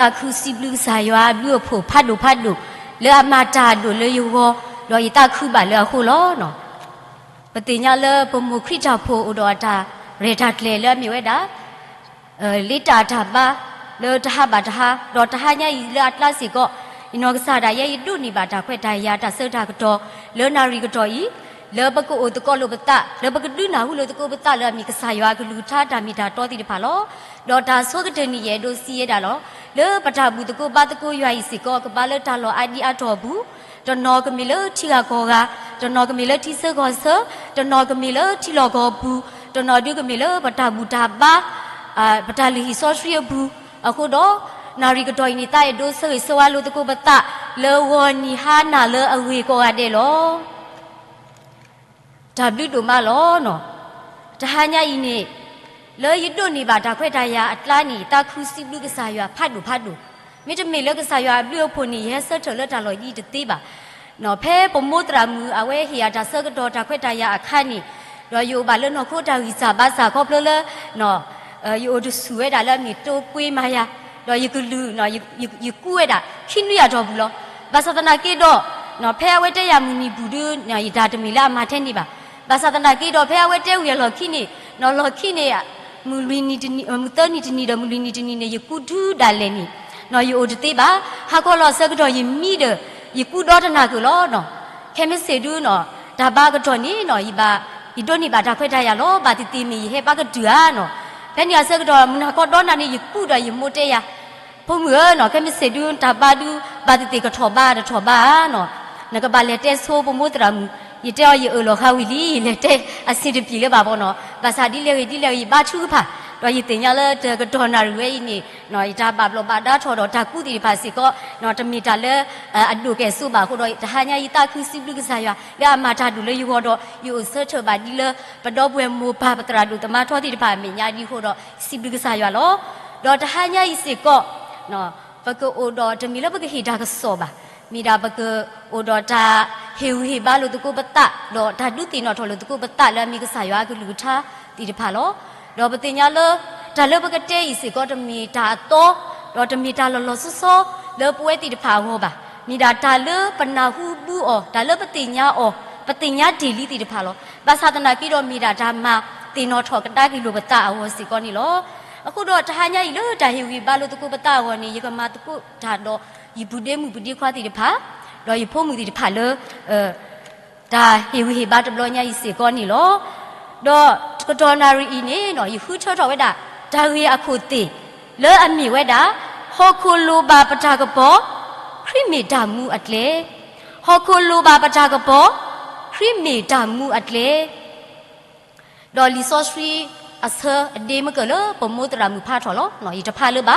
ယသးခုစံးဘျုးကစၢ်ယွၤအဘျုးအဖှိၣ်ဖးဒိၣ်ဖးဒိၣ် လၢအမၤတၢ်ဒိၣ်လၢယဂီၢ်, ဒီးယသးခုဘၣ်လၢအဃိလီၤ. ပသ့ၣ်ညါလၢပမိၢ်ခရံာ်တၢ်ဖိအိၣ်ဒီးအတၢ်ရဲၣ်တၢ်ကျဲၤလၢအမ့ၢ်ဝဲဒၣ် လ့တၢ်တၢ်ဘါ လၢတဟါဘၣ်တဟါ, ဒီးတဟါညါအံၤလၢအကျါစ့ၢ်ကီး ယနီၢ်ကစၢ်ဒၣ်ယဲ ယဒိးန့ၢ်ဘၣ်တၢ်ခွဲးတၢ်ယာ် တၢ်ဆၢကတီၢ်ကတီၢ် လၢနၣ်ရံၣ်ကတီၢ်အံၤ, လၢပကအိၣ်သကိးလိာ်ပသး, လၢပကဒုးနၢ်ဟူလိာ်သကိးပသးလၢအမ့ၢ်ကစၢ်ယွၤအကလုၢ်ကထါတၢ်မ့ၢ်တၢ်တီသ့ၣ်တဖၣ်လီၤ. ဒီးတၢ်ဆိကတၢၢ်န့ၣ်ယအဲၣ်ဒိးစံးဝဲဒၣ်လီၤ. လၢပတၢ်ဘူၣ်သကိးဘါသကိးယွၤအံၤစ့ၢ်ကီး ကဘၣ်လၢတၢ်လီၢ်အါဒံအါတီၢ်အပူၤ, တနီၤကမ့ၢ်လၢထံဂၤကီၢ်ဂၤ, တနီၤကမ့ၢ်လၢထံဆၢကီၢ်ဆၢ, တနီၤကမ့ၢ်လၢထံလီၢ်ကီၢ်ပူၤ, တနီၤဒုးကမ့ၢ်လၢပတၢ်ဘူၣ်တၢ်ဘါ ပတၢ်လုၢ်ဟံၣ်စီဆှံအပူၤ, အဃိဒီး နၣ်ရံၣ်ကတီၢ်အံၤန့ၣ် သးအဲၣ်ဒိးဆၢဂ့ၤဆၢဝါလိာ်သကိးပသး လၢဂီၤနံၤဟါနၤလၢအဂ့ၤကိးဂၤဒဲးလီၤ. တၢ်ဘျုးဒိၣ်မးလီၤ. တဟါညါအံၤန့ၣ် လၢယဒိးန့ၢ်ဘၣ်တၢ်ခွဲးတၢ်ယာ်အကျါန့ၣ် ယသးခုစံးဘျုးကစၢ်ယွၤဖးဒိၣ်ဖးဒိၣ်, မ့တမ့ၢ်လၢကစၢ်ယွၤအဘျုးအဖှိၣ်န့ၣ် ယဟဲဆၢထၢၣ်လၢတၢ်လီၢ်ယံၤတသ့ဘၣ်. ဖဲပမိၢ်သရၣ်မုၣ်အဝဲဟ့ၣ်ယၤတၢ်ဆၢကတီၢ်တၢ်ခွဲးတၢ်ယာ်အခါန့ၣ်, ဒီးယအိၣ်ဘၣ်လၢနီၢ်ခိတၢ်ဂံၢ်စၢ်ဘါစၢ်ခီဖျိလၢ ယအိၣ်တဆူၣ်ဝဲဒၣ်လၢအမ့ၢ်တိကွ့မၤယၤ, ဒီးယကလုၢ် ယကူးဝဲဒၣ် ခံနွံအတီၢ်ပူၤလီၤ. ဘၣ်ဆၣ်သနာ်က့ဒီး ဖဲအဝဲတဲယၤမုၢ်နံၤပူၤဒုး ယတၢ်တမ့ၢ်လၢအမၤထဲန့ၣ်ဘၣ်. ဘၣ်ဆၣ်သနာ်က့ဒီး ဖဲအဝဲတဲဝံၤအလီၢ်ခံန့ၣ် လီၢ်ခံန့ၣ် မုၢ်လွံၢ်နံၤတနံၤ မုၢ်သၢနံၤတနံၤဒီး မုၢ်လွံၢ်နံၤတနံၤန့ၣ် ယကူးဒုးဒၣ်လဲာ်န့ၣ် ယအိၣ်တသ့ဘၣ်. ဟါခီလီၤအဆၢကတီၢ်ယမံဒီး ယကူးဒီတနၤကၢၢ်လီၤ. ခဲမုၢ်ဆ့ၣ်ဒုး တၢ်ဘါကတီၢ်န့ၣ် ယဘၣ် ယဒိးန့ၢ်ဘၣ်တၢ်ခွဲးတၢ်ယာ်လီၤ. ဘၣ်သ့ၣ်သ့ၣ်မ့ၢ်ယဟဲဘါကတၢၢ်ဧါနီၤ. ဖဲန့ၣ်အဆၢကတီၢ် မုၢ်နၤခီဒီနၤန့ၣ် ယကူးဒီးယမိၢ်တဲယၤ, ဖိမုၣ်ဧၢနီၤ, ခဲမုၢ်ဆ့ၣ်ဒုး တၢ်ဘါဒုး ဘၣ်သ့ၣ်သ့ၣ်ကထီၣ်ဘါတထီၣ်ဘါဧါနီၤ, နကဘၣ်လဲၤတဲဆိပမိၢ်သရၣ်မုၣ်. ယတဲအီၤ ယအၢၣ်လီၤဃာ်ဝံၤလံ, ယလဲၤတဲအဆင်တပြေလၢၤဘၣ်ဘီနီၤ. ဘၣ်ဆၣ်ဒ်လဲၣ်ဂ့ၤဒ်လဲၣ်ဂ့ၤ ယဘါထုကဖၣ်, ဒီးယသ့ၣ်ညါလၢတကတီၢ်နၣ်ရံၣ်ဝဲအံၤန့ၣ် ယတၢ်ဘၣ်ဘျီးဘၣ်ဒါထီၣ်ဒီးတၢ်ကူးသ့ၣ်တဖၣ်စ့ၢ်ကီး တမ့ၢ်တၢ်လၢအဒိၣ်ကဲၣ်ဆိးဘၣ်အဃိဒီး တဟါညါအံၤသးခုစံးဘျုးကစၢ်ယွၤ လၢအမၤတၢ်ဒိၣ်လၢယဂီၢ်ဒီး ယအိၣ်ဆၢထၢၣ်ဘၣ်ဒ်လၢ ပဒီပုၢ်ဝဲၢ်မိၢ်ပၢ်ပသရၣ်ဒိၣ်သမါထီသ့ၣ်တဖၣ်အမဲာ်ညါဒ်အဃိဒီး စံးဘျုးကစၢ်ယွၤလီၤ. ဒီးတဟါညါအံၤစ့ၢ်ကီး ပကအိၣ်ဒီးတမ့ၢ်လၢပကဟ့ၣ်တၢ်ကစီၣ်ဘၣ်, မ့ၢ်ဒၣ်ပကအိၣ်ဒီးတၢ်ဟ့ၣ်ဂံၢ်ဟ့ၣ်ဘါလိာ်သကိးပသး ဒီးတၢ်ဒုးသ့ၣ်နီၣ်ထီၣ်လိာ်သကိးပသးလၢအမ့ၢ်ကစၢ်ယွၤအကလုၢ်ကထါသ့ၣ်တဖၣ်လီၤ. ဒီးပသ့ၣ်ညါလၢ တၢ်လၢပကတဲအံၤစ့ၢ်ကီး တမ့ၢ်တၢ်အသီ ဒီးတမ့ၢ်တၢ်လီၤလီၤဆီဆီ လၢပဝဲသ့ၣ်တဖၣ်အဂီၢ်ဘၣ်. မ့ၢ်ဒၣ်တၢ်လၢပနၢ်ဟူဘူးအီၤ, တၢ်လၢပသ့ၣ်ညါအီၤ, ပသ့ၣ်ညါတ့ၢ်လံသ့ၣ်တဖၣ်လီၤ. ဘၣ်ဆၣ်သနာ်က့ဒီး မ့ၢ်ဒၣ်တၢ်မၤသ့ၣ်နီၣ်ထီၣ်ကဒါက့ၤလိာ်ပသးအဂီၢ်စ့ၢ်ကီးန့ၣ်လီၤ. အဃိဒီးတဟါညါအံၤလၢတၢ်ဟ့ၣ်ဂံၢ်ဟ့ၣ်ဘါလိာ်သကိးပသးအဂီၢ်န့ၣ် ယကမၤသကိးတၢ်ဒီး ယပုၢ်ဒ့မုၣ်ပဒ့ခွါသ့ၣ်တဖၣ်, ဒီးယဖိမုၣ်သ့ၣ်တဖၣ်လၢ တၢ်ဟ့ၣ်ဂံၢ်ဟ့ၣ်ဘါတဘျီညါအံၤစ့ၢ်ကီးန့ၣ်လီၤ. ဒီးတကတီၢ်နၣ်ရံၣ်အံၤန့ၣ် ယဃုထၢထီၣ်ဝဲဒၣ် တၢ်ဂ့ၢ်အခိၣ်သ့ၣ် လၢအမ့ၢ်ဝဲဒၣ် ဟီၣ်ခိၣ်လိၣ်ဘၣ်ပတၢ်ကပီၤ ခရံာ်မ့ၢ်တၢ်မူအကျဲ, ဟီၣ်ခိၣ်လိၣ်ဘၣ်ပတၢ်ကပီၤ ခရံာ်မ့ၢ်တၢ်မူအကျဲ ဒီးလံာ်စီဆှံအဆၢအဒ့မ့ၢ်ကၢၢ်လၢပမိၢ်သရၣ်မုၣ်ဖးထီၣ်လီၤ. ယတဖးလၢၤဘ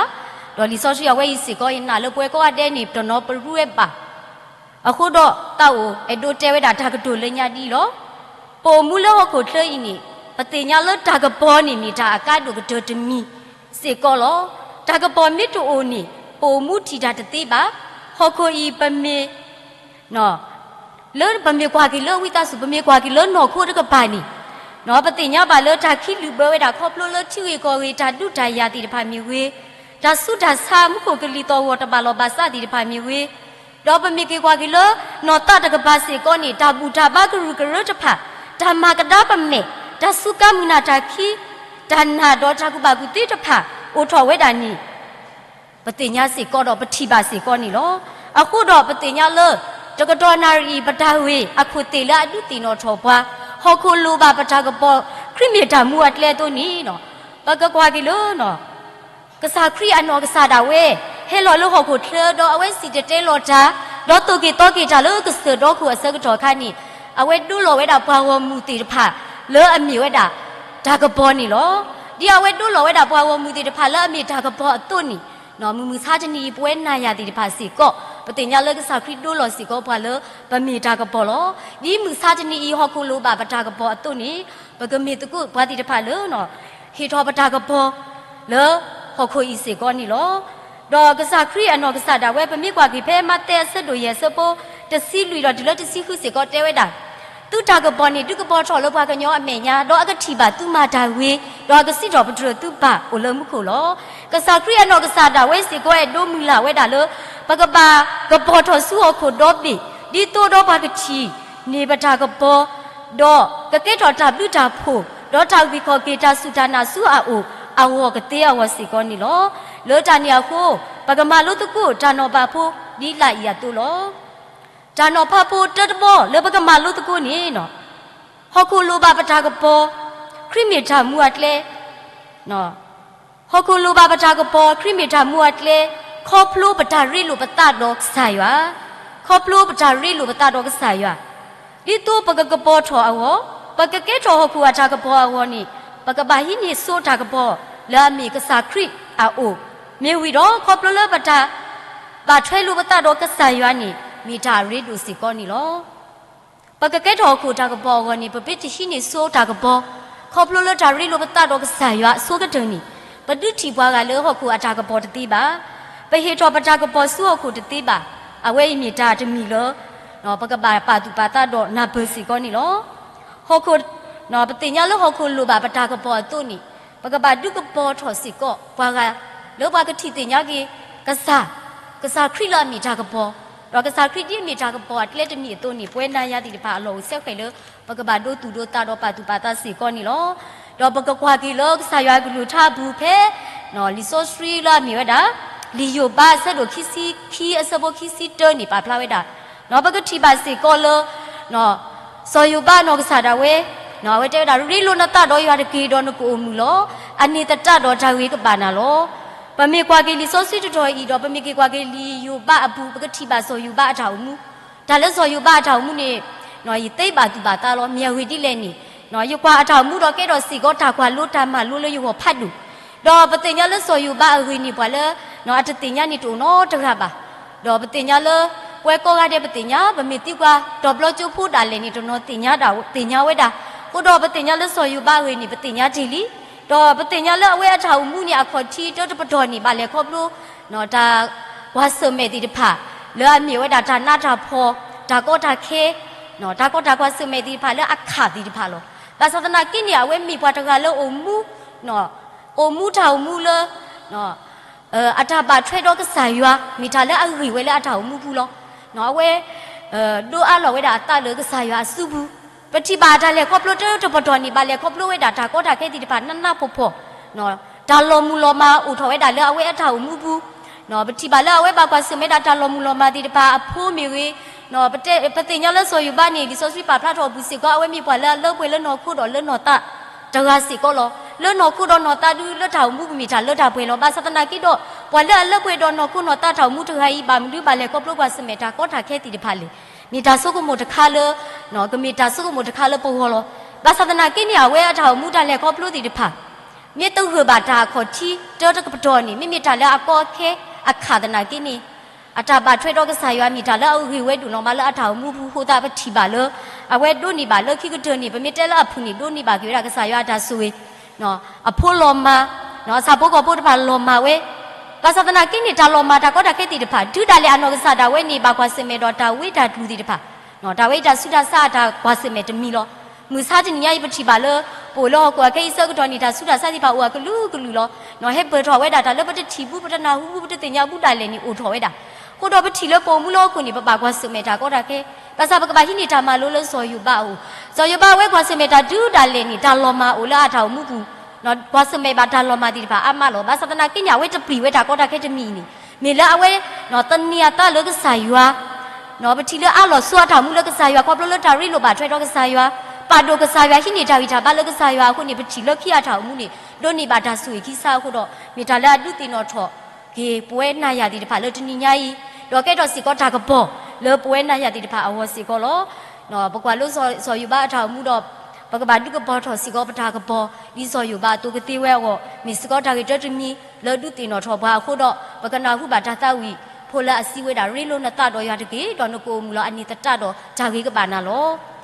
ၣ်. ဒီးလံာ်စီဆှံအဝဲအံၤစ့ၢ်ကီး ယနာ်လၢပဝဲကိးဂၤဒဲးန့ၣ် တနီၤပရူဝဲဘၣ်. အဃိဒီး သးအိၣ်အဲၣ်ဒိးတဲဝဲဒၣ်တၢ်ကတိၤလၢညါဒ်အံၤလီၤ. ပအိၣ်မူလၢဟီၣ်ခိၣ်ချၢအံၤန့ၣ် ပသ့ၣ်ညါလၢတၢ်ကပီၤန့ၣ်မ့ၢ်တၢ်အကါဒိၣ်ကတၢၢ်တမံၤစ့ၢ်ကီးလီၤ. တၢ်ကပီၤမ့ၢ်တအိၣ်န့ၣ် ပအိၣ်မူထံၣ်တၢ်တသ့ဘၣ်. ဟီၣ်ခိၣ်အံၤပမ့ၢ် လၢပမ့ၢ်ကွၢ်က့ၤလၢဝံသးစူၤ ပမ့ၢ်ကွၢ်က့ၤလၢနီၢ်ခိတကပၤန့ၣ် ပသ့ၣ်ညါဘၣ်လၢတၢ်ခံးလုၢ်ဘၢဝဲဒၣ်ခီဖျိလၢထံဂ့ၢ်ကီၢ်ဂ့ၢ် တၢ်ဒုးတၢ်ယၤသ့ၣ်တဖၣ်မ့ၢ်ဂ့ၤ, တၢ်ဆူးတၢ်ဆါမူခိၣ်ကလံၤသီၣ်ဂီၤတဘၣ်လီၢ်ဘၣ်စးသ့ၣ်တဖၣ်မ့ၢ်ဂ့ၤ, ဒီးပမ့ၢ်က့ၤကွၢ်က့ၤလၢ နီၢ်သးတကပၤစ့ၢ်ကီးန့ၣ် တၢ်ဘူၣ်တၢ်ဘါကရူၢ်ကရၢတဖၣ်, တၢ်မၤကဒါပမဲာ်, တၢ်စူးကါမုၢ်နၢ်တၢ်ခံ, တၢ်နာ်ဒီးတၢ်ကူၣ်ဘၣ်ကူၣ်သ့တဖၣ် အိၣ်ထီၣ်ဝဲဒၣ်န့ၣ် ပသ့ၣ်ညါစ့ၢ်ကီးဒီးပထံၣ်ဘၣ်စ့ၢ်ကီးန့ၣ်လီၤ. အဃိဒီးပသ့ၣ်ညါလၢ တကတီၢ်နၣ်ရံၣ်အံၤ ပတၢ်ဂ့ၢ်အခိၣ်သ့ၣ်လၢအဒုးသ့ၣ်နီၣ်ထီၣ်ပှၤ ဟီၣ်ခိၣ်လိၣ်ဘၣ်ပတၢ်ကပီၤ ခရံာ်မ့ၢ်တၢ်မူအကျဲအသိးန့ၣ် ပကကွၢ်က့ၤလၢ ကစၢ်ခရံာ်အနီၢ်ကစၢ်ဒၣ်ဝဲ ဟဲလီၤလၢဟီၣ်ခိၣ်ချၢ ဒီးအဝဲစံၣ်တဲၤတဲလီၤတၢ် ဒီးသိၣ်က့ၤသီက့ၤတၢ်လၢကစၢၢ်ဒီခိၣ်အဆၢကတီၢ်အခါန့ၣ် အဝဲဒိလီၤဝဲဒၣ်ပှၤဂီၢ်မုၢ်သ့ၣ်တဖၣ် လၢအမ့ၢ်ဝဲဒၣ် တၢ်ကပီၤန့ၣ်လီၤ. ဒ်အဝဲဒိလီၤဝဲဒၣ်ပှၤဂီၢ်မုၢ်သ့ၣ်တဖၣ်လၢအမ့ၢ်တၢ်ကပီၤအသိးန့ၣ် မုၢ်မဆါတနံၤအံၤ ပဝဲနၤယၤသ့ၣ်တဖၣ်စ့ၢ်ကီး ပသ့ၣ်ညါလၢကစၢ်ခရံာ်ဒိလီၤစ့ၢ်ကီးပှၤလၢပမ့ၢ်တၢ်ကပီၤလီၤ. ဒ်မုၢ်ဆါတနံၤအံၤ ဟီၣ်ခိၣ်လိၣ်ဘၣ်ပတၢ်ကပီၤအသိးန့ၣ် ပကမ့ၢ်သကိးပှၤသ့ၣ်တဖၣ်လၢ ဟ့ၣ်ထီၣ်ပတၢ်ကပီၤ လၢဟီၣ်ခိၣ်အံၤစ့ၢ်ကီးန့ၣ်လီၤ. ဒီးကစၢ်ခရံာ်အနီၢ်ကစၢ်ဒၣ်ဝဲ ပမ့ၢ်ကွၢ်က့ၤဖဲမးသဲအဆၢဒိၣ်ယဲၢ်အဆၢဖိ တဆံလွံၢ်ဒီးတုၤလၢတဆံဃုစ့ၢ်ကီးတဲဝဲဒၣ်, သုတၢ်ကပီၤန့ၣ် ဒုးကပီၤထီၣ်လၢပှၤကညီအမဲာ်ညါ, ဒီးအကထံၣ်ဘၣ်သုမၤတၢ်ဂ့ၤ, ဒီးအကစံးထီၣ်ပတြၢၤသုဘၣ်အိၣ်လၢမူခိၣ်လီၤ. ကစၢ်ခရံာ်အနီၢ်ကစၢ်ဒၣ်ဝဲစ့ၢ်ကီးအဲၣ်ဒိးမုၢ်လၢ်ဝဲဒၣ်လၢ ပကဘၣ်ကပီၤထီၣ်ဆူဟီၣ်ခိၣ်ဒီဘ့ၣ် ဒ်သိးဒီးပှၤကထံၣ်န့ၢ်ပတၢ်ကပီၤ ဒီးကကဲထီၣ်တၢ်ဘျုးတၢ်ဖှိၣ် ဒီးတၢ်ဂံၢ်ခီၣ်က့ၤတၢ်စူၢ်တၢ်နာ်ဆူအအိၣ် အဂီၢ်ကသ့အဂီၢ်စ့ၢ်ကီးန့ၣ်လီၤ. လၢတၢ်န့ၣ်အဃိ ပကမၤလိသကိးတၢ်နီၤဖးဖိဒ်လာ်အံၤအသိးလီၤ. တၢ်နီၤဖးဖိတၢတဘီလၢပကမၤလိသကိးန့ၣ် ဟီၣ်ခိၣ်လိၣ်ဘၣ်ပတၢ်ကပီၤ, ခရံာ်မ့ၢ်တၢ်မူအကျဲ, ဟီၣ်ခိၣ်လိၣ်ဘၣ်ပတၢ်ကပီၤ, ခရံာ်မ့ၢ်တၢ်မူအကျဲ, ခီဖျိပတၢ်ရ့လိာ်ပသးဒီးကစၢ်ယွၤ, ခီဖျိပတၢ်ရ့လိာ်ပသးဒီးကစၢ်ယွၤ, ဒ်သိးပကကပီၤထီၣ်အဂီၢ်, ပကကဲထီၣ်ဟီၣ်ခိၣ်အတၢ်ကပီၤအဂီၢ်န့ၣ်, ပကဘၣ်ဟံးန့ၢ်ဆိတၢ်ကပီၤလၢအမ့ၢ်ကစၢ်ခရံာ်အအိၣ်, မ့ၢ်ဝံၤဒီး ခီဖျိလၢပတၢ်ဘၣ်ထွဲလိာ်ပသးဒီးကစၢ်ယွၤန့ၣ် မ့ၢ်တၢ်အရ့ဒိၣ်စ့ၢ်ကီးန့ၣ်လီၤ. ပကကဲထီၣ်ဟီၣ်ခိၣ်တၢ်ကပီၤအဂီၢ်န့ၣ် ပမ့ၢ်တဟံးန့ၢ်ဆိတၢ်ကပီၤ, ခီဖျိလၢတၢ်ရ့လိာ်ပသးဒီးကစၢ်ယွၤအဆိကတၢၢ်န့ၣ်, ပဒုးထံၣ်ပှၤဂၤလၢဟီၣ်ခိၣ်အတၢ်ကပီၤတသ့ဘၣ်. ပဟ့ၣ်ထီၣ်ပတၢ်ကပီၤဆူဟီၣ်ခိၣ်တသ့ဘၣ်. အဝဲအံၤမ့ၢ်တၢ်တမံၤလၢ ပကဘၣ်ပာ်သူၣ်ပာ်သးဒီးနၢ်ပၢၢ်စ့ၢ်ကီးန့ၣ်လီၤ. ဟီၣ်ခိၣ် ပသ့ၣ်ညါလၢဟီၣ်ခိၣ်လိၣ်ဘၣ်ပတၢ်ကပီၤအသိးန့ၣ်, ပကဘၣ်ဒုးကပီၤထီၣ်စ့ၢ်ကီးပှၤဂၤ လၢပှၤကထံၣ်သ့ၣ်ညါက့ၤ ကစၢ်, ကစၢ်ခရံာ်လၢအမ့ၢ်တၢ်ကပီၤ, ဒီးကစၢ်ခရံာ်ဒ်အမ့ၢ်တၢ်ကပီၤအကျဲတမံၤအသိးန့ၣ် ပဝဲနၤယၤသ့ၣ်တဖၣ်အလီၢ်အိၣ်စဲဃဲးလၢ ပကဘၣ်ဒိသူၣ်ဒိသးဒီးပာ်သူၣ်ပာ်သးစ့ၢ်ကီးန့ၣ်လီၤ. ဒီးပကကွၢ်က့ၤလၢကစၢ်ယွၤအကလုၢ်ကထါအပူၤဖဲ လံာ်စီဆှံလၢအမ့ၢ်ဝဲဒၣ် လံာ်ယိၤဘးအဆၢဒိၣ်ခံဆံခံအဆၢဖိခံဆံတၢန့ၣ် ပာ်ဖျါဝဲဒၣ်, ပကထံၣ်ဘၣ်စ့ၢ်ကီးလၢ စီၤယိၤဘးအနီၢ်ကစၢ်ဒၣ်ဝဲ, အဝဲတဲဝဲဒၣ် ရ့လိာ်နသးဒီးယွၤတက့ၢ် ဒီးနကအိၣ်မုာ်လီၤ. အန့ၣ်သတးဒီးတၢ်ဂ့ၤကဘၣ်နၤလီၤ. ပမ့ၢ်ကွၢ်က့ၤလံာ်စီဆှံတတီၤအံၤ ဒီးပမ့ၢ်က့ၤကွၢ်က့ၤလံာ်ယိၤဘးအပူၤ ပကထံၣ်ဘၣ်စီၤယိၤဘးအတၢ်အိၣ်မူ, တၢ်လၢစီၤယိၤဘးအတၢ်အိၣ်မူန့ၣ် ယသ့ဘၣ်သူၣ်ဘၣ်သးလီၤ. မ့ၢ်အဂ့ၢ်ဒ်လဲၣ်န့ၣ်, ယကွၢ်အတၢ်အိၣ်မူဒီးကဲထီၣ်စ့ၢ်ကီးတၢ်ကွၢ်လိတၢ်မၤလိလၢယဂီၢ်ဖးဒိၣ်, ဒီးပသ့ၣ်ညါလၢစီၤယိၤဘးအဂ့ၢ်န့ၣ် ပှၤလၢ အတသ့ၣ်ညါန့ၣ်တအိၣ်နီတဂၤဘၣ်. ဒီးပသ့ၣ်ညါလၢ ပဝဲကိးဂၤဒဲးပသ့ၣ်ညါ, ပမ့ၢ်သံကွၢ် တီၤဘျီကၠိဖိဒၣ်လဲာ်န့ၣ် တနီၤသ့ၣ်ညါဒၣ် သ့ၣ်ညါဝဲဒၣ်. အဃိဒီးပသ့ၣ်ညါလၢစီၤယိၤဘးအဂ့ၢ်န့ၣ် ပသ့ၣ်ညါတ့ၢ်လံ. ဒီးပသ့ၣ်ညါလၢအဝဲအတၢ်အိၣ်မူန့ၣ် အခီၣ်ထံးတၢတပတီၢ်န့ၣ် ဘၣ်လဲၤခီဖျိ တၢ်ကွၢ်ဆၢၣ်မဲာ်သ့ၣ်တဖၣ် လၢအမ့ၢ်ဝဲဒၣ်တၢ်နးတၢ်ဖှီၣ်, တၢ်ကီတၢ်ခဲ, တၢ်ကီတၢ်ကွၢ်ဆၢၣ်မဲာ်သ့ၣ်တဖၣ်လၢအခးသ့ၣ်တဖၣ်လီၤ. ဘၣ်ဆၣ်သနာ်က့န့ၣ် အဝဲမ့ၢ်ပှၤတဂၤလၢအိၣ်မူ အိၣ်မူတၢ်အိၣ်မူလၢ အတၢ်ဘၣ်ထွဲဒီးကစၢ်ယွၤ မ့ၢ်တၢ်လၢအဂ့ၤဝဲလၢအတၢ်အိၣ်မူပူၤလီၤ. အဝဲ ဒိးအးလီၤဝဲဒၣ်အသးလၢကစၢ်ယွၤအစုပူၤ, ပထံၣ်ဘၣ်တၢ်လဲၤခီဖျိတၢတပတီၢ်န့ၣ် ဘၣ်လဲၤခီဖျိဝဲဒၣ်တၢ်ကီတၢ်ခဲသ့ၣ်တဖၣ်နးနးဖှီၣ်ဖှီၣ်, တၢ်လီၤမုၢ်လီၤမၢ်အိၣ်ထီၣ်ဝဲဒၣ်လၢအဝဲအတၢ်အိၣ်မူပူၤ, ပထံၣ်ဘၣ်လၢအဝဲဘၣ်ကွၢ်ဆၢၣ်မဲာ်ဒၣ်တၢ်လီၤမုၢ်လီၤမၢ်သ့ၣ်တဖၣ် အဖိမ့ၢ်ဂ့ၤ, ပသ့ၣ်ညါလၢစီၤယိၤဘးန့ၣ် လံာ်စီဆှံပာ်ဖျါထီၣ်အပူၤစ့ၢ်ကီး အဝဲမ့ၢ်ပှၤလၢအလၢပှဲၤလၢနီၢ်ခိဒီးလၢနီၢ်သးတဂၤစ့ၢ်ကီးလီၤ. လၢနီၢ်ခိဒီးနီၢ်သးဒု လၢတၢ်အိၣ်မူပမ့ၢ်တၢ်လၢတၢ်ပှဲၤလီၤ. ဘၣ်ဆၣ်သနာ်က့ဒီး ပှၤလၢအလၢပှဲၤဒီးနီၢ်ခိနီၢ်သးတၢ်အိၣ်မူတဂၤအံၤ ဘၣ်မနုၤဘၣ်လဲၤခီဖျိကွၢ်ဆၢၣ်မဲာ်တၢ်ကီတၢ်ခဲသ့ၣ်တဖၣ်လဲၣ်. မ့ၢ်တၢ်ဆိကမိၣ်တခါလၢ ကမ့ၢ်တၢ်ဆိကမိၣ်တခါလၢပဂီၢ်လီၤ. ဘၣ်ဆၣ်သနာ်က့န့ၣ် အဝဲအတၢ်အိၣ်မူတၢ်လဲၤခီဖျိသ့ၣ်တဖၣ် မ့ၢ်တဂၢၢ်ဘၣ်တၢ်အခီၣ်ထံးတၢတကပတီၢ်န့ၣ် မ့မ့ၢ်တၢ်လၢအကီအခဲအခးသနာ်က့န့ၣ်, အတၢ်ဘၣ်ထွဲဒီးကစၢ်ယွၤမ့ၢ်တၢ်လၢအဂ့ၤဝဲဒိၣ်နီၢ်မးလၢအတၢ်အိၣ်မူပူၤအဃိသတး ပထံၣ်ဘၣ်လၢ အဝဲဒိးန့ၢ်ဘၣ်လၢခံကတၢၢ်န့ၣ် ပမ့ၢ်တဲလၢအဖုၣ်န့ၣ် ဒိးန့ၢ်ဘၣ်က့ၤဝဲဒၣ်ကစၢ်ယွၤအတၢ်ဆိၣ်ဂ့ၤ, အဖိလီၤမၢ်, အဆၣ်ဖိကီၢ်ဖိတဖၣ်လီၤမၢ်ဝဲ. ဘၣ်ဆၣ်သနာ်က့န့ၣ် တၢ်လီၤမၢ်တၢ်ကီတၢ်ခဲသ့ၣ်တဖၣ် တုၤဒၣ်လဲာ်အနီၢ်ကစၢ်ဒၣ်ဝဲန့ၣ် ဘၣ်ကွၢ်ဆၢၣ်မဲာ်ဒီးတၢ်ဝ့တၢ်တူၢ်သ့ၣ်တဖၣ်, တၢ်ဝဲအံၤတၢ်ဆူးတၢ်ဆါအတၢ်ကွၢ်ဆၢၣ်မဲာ်တမံၤလီၤ. မုၢ်ဆါတနံၤညါအံၤ ပထံၣ်ဘၣ်လၢ ပအိၣ်လၢဟီၣ်ခိၣ်အခဲအံၤဆၢကတီၢ်န့ၣ် တၢ်ဆူးတၢ်ဆါသ့ၣ်တဖၣ်အိၣ်အကလုာ်ကလုာ်လီၤ. ဟဲပၢၢ်ထီၣ်ဝဲဒၣ်တၢ်လၢပတထံၣ်ဘူး ပတနၢ်ဟူဘူး ပတသ့ၣ်ညါဘူးဒၣ်လဲာ်န့ၣ် အိၣ်ထီၣ်ဝဲဒၣ်. အဃိဒီးပထံၣ်လၢပအိၣ်မူလၢဟီၣ်ခိၣ်န့ၣ် ပဘၣ်ကွၢ်ဆၢၣ်မဲာ်တၢ်ကီတၢ်ခဲ, ဘၣ်ဆၣ်ပကဘၣ်ဟံးန့ၢ်တၢ်မၤလိလၢစီၤယိၤဘးအအိၣ်, စီၤယိၤဘးအဝဲကွၢ်ဆၢၣ်မဲာ်တၢ်တုၤဒၣ်လဲာ်န့ၣ် တၢ်လီၤမၢ်အိၣ်လၢအတၢ်အိၣ်မူပူၤ, ကွၢ်ဆၢၣ်မဲာ်ဘၣ်တၢ်လီၤမၢ်သ့ၣ်တဖၣ်အါမးလီၤ. ဘၣ်ဆၣ်သနာ်က့န့ၣ် အဝဲတပျံၤဝဲတၢ်ကီတၢ်ခဲတမံၤအံၤန့ၣ် မ့ၢ်လၢအဝဲ သန့ၤအသးလၢကစၢ်ယွၤ ပထံၣ်လၢအလီၤဆီအတၢ်အိၣ်မူလၢကစၢ်ယွၤ ခီဖျိလၢတၢ်ရ့လိာ်ဘၣ်ထွဲဒီးကစၢ်ယွၤ, ပာ်ဒိၣ်ကစၢ်ယွၤဟံးန့ၢ်တၢ်ဂံၢ်တၢ်ဘါလၢကစၢ်ယွၤအဃိန့ၣ် ပထံၣ်လၢခံအတၢ်အိၣ်မူန့ၣ် ဒိးန့ၢ်ဘၣ်တၢ်ဆိၣ်ဂ့ၤခံဆါအဃိဒီး မ့ၢ်တၢ်လၢအဒုးသ့ၣ်နီၣ်ထီၣ်က့ၤပဝဲနၤယၤသ့ၣ်တဖၣ်လၢတနံၤညါအံၤ, ဒီးကဲထီၣ်စ့ၢ်ကီးတၢ်ကပီၤလၢပဝဲနၤယၤသ့ၣ်တဖၣ်အဂီၢ်စ့ၢ်ကီးလီၤ. ပကွၢ်လၢစီၤယိၤဘးအတၢ်အိၣ်မူဒီး ပကဘၣ်ဒုးကပီၤထီၣ်စ့ၢ်ကီးပတၢ်ကပီၤ ဒ်စီၤယိၤဘးအသိးကသ့ဝဲအဂီၢ် မ့ၢ်စ့ၢ်ကီးတၢ်ဂ့ၢ်တၢတမံၤ လၢဒုးသ့ၣ်နီၣ်ထီၣ်ပှၤအဃိဒီး ပကနၢ်ဟူဘၣ်တၢ်သးဝံၣ် ဖိလၢအစံးဝဲဒၣ် ရ့လိာ်နသးဒီးယွၤတက့ၢ် ဒီးနကအိၣ်မုာ်လီၤ အန့ၣ်သတးဒီးတၢ်ဂ့ၤကဘၣ်နၤလီၤ.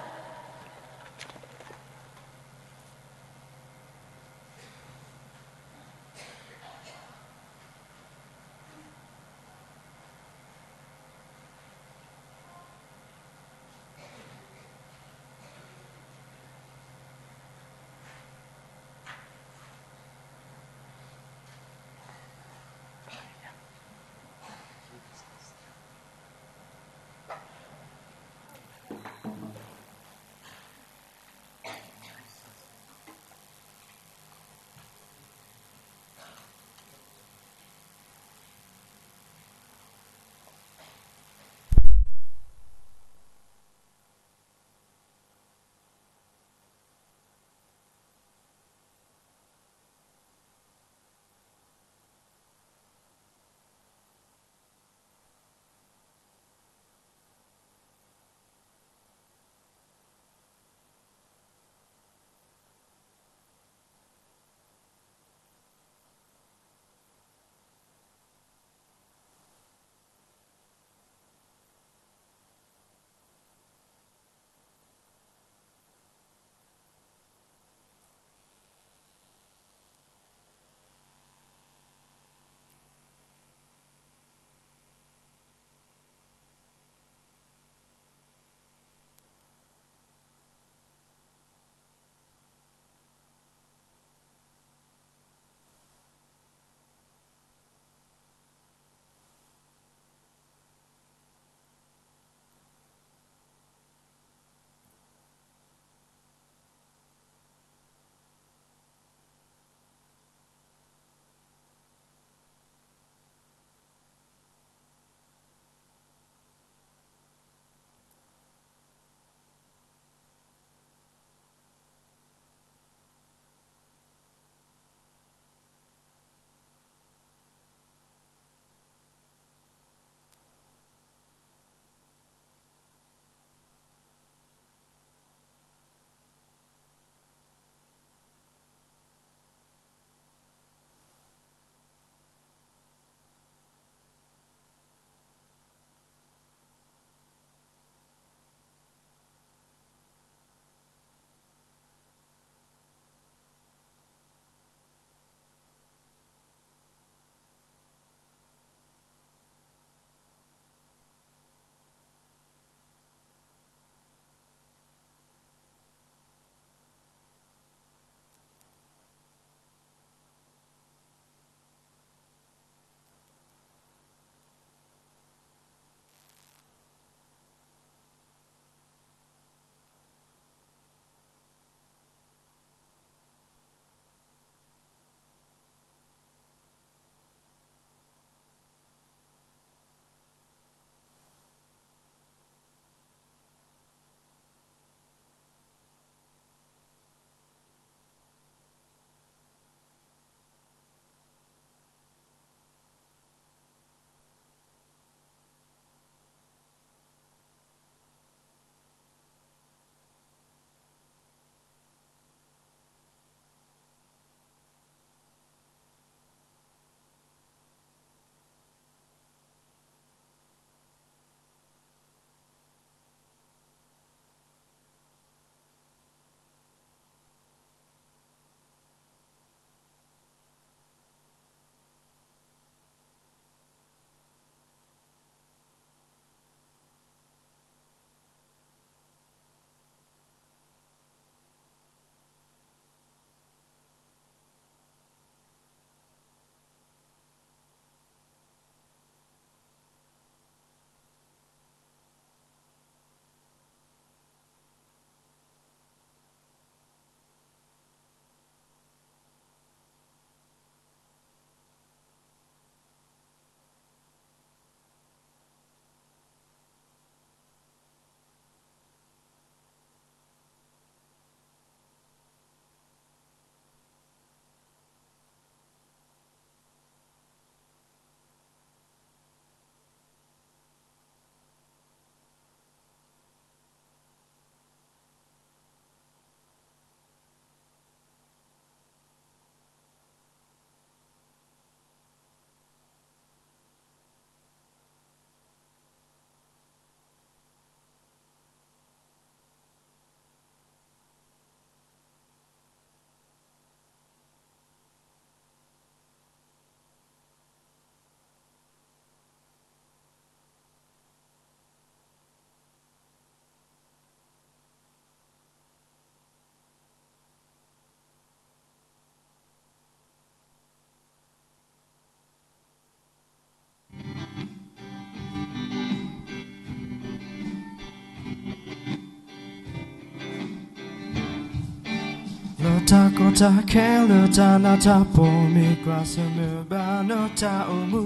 တၢ်ကီတၢ်ခဲလၢတၢ်နးတၢ်ဖှီၣ် မ့ၢ်ကွၢ်ဆၢၣ်မဲာ်ဘၣ်နတၢ်အိၣ်မူ,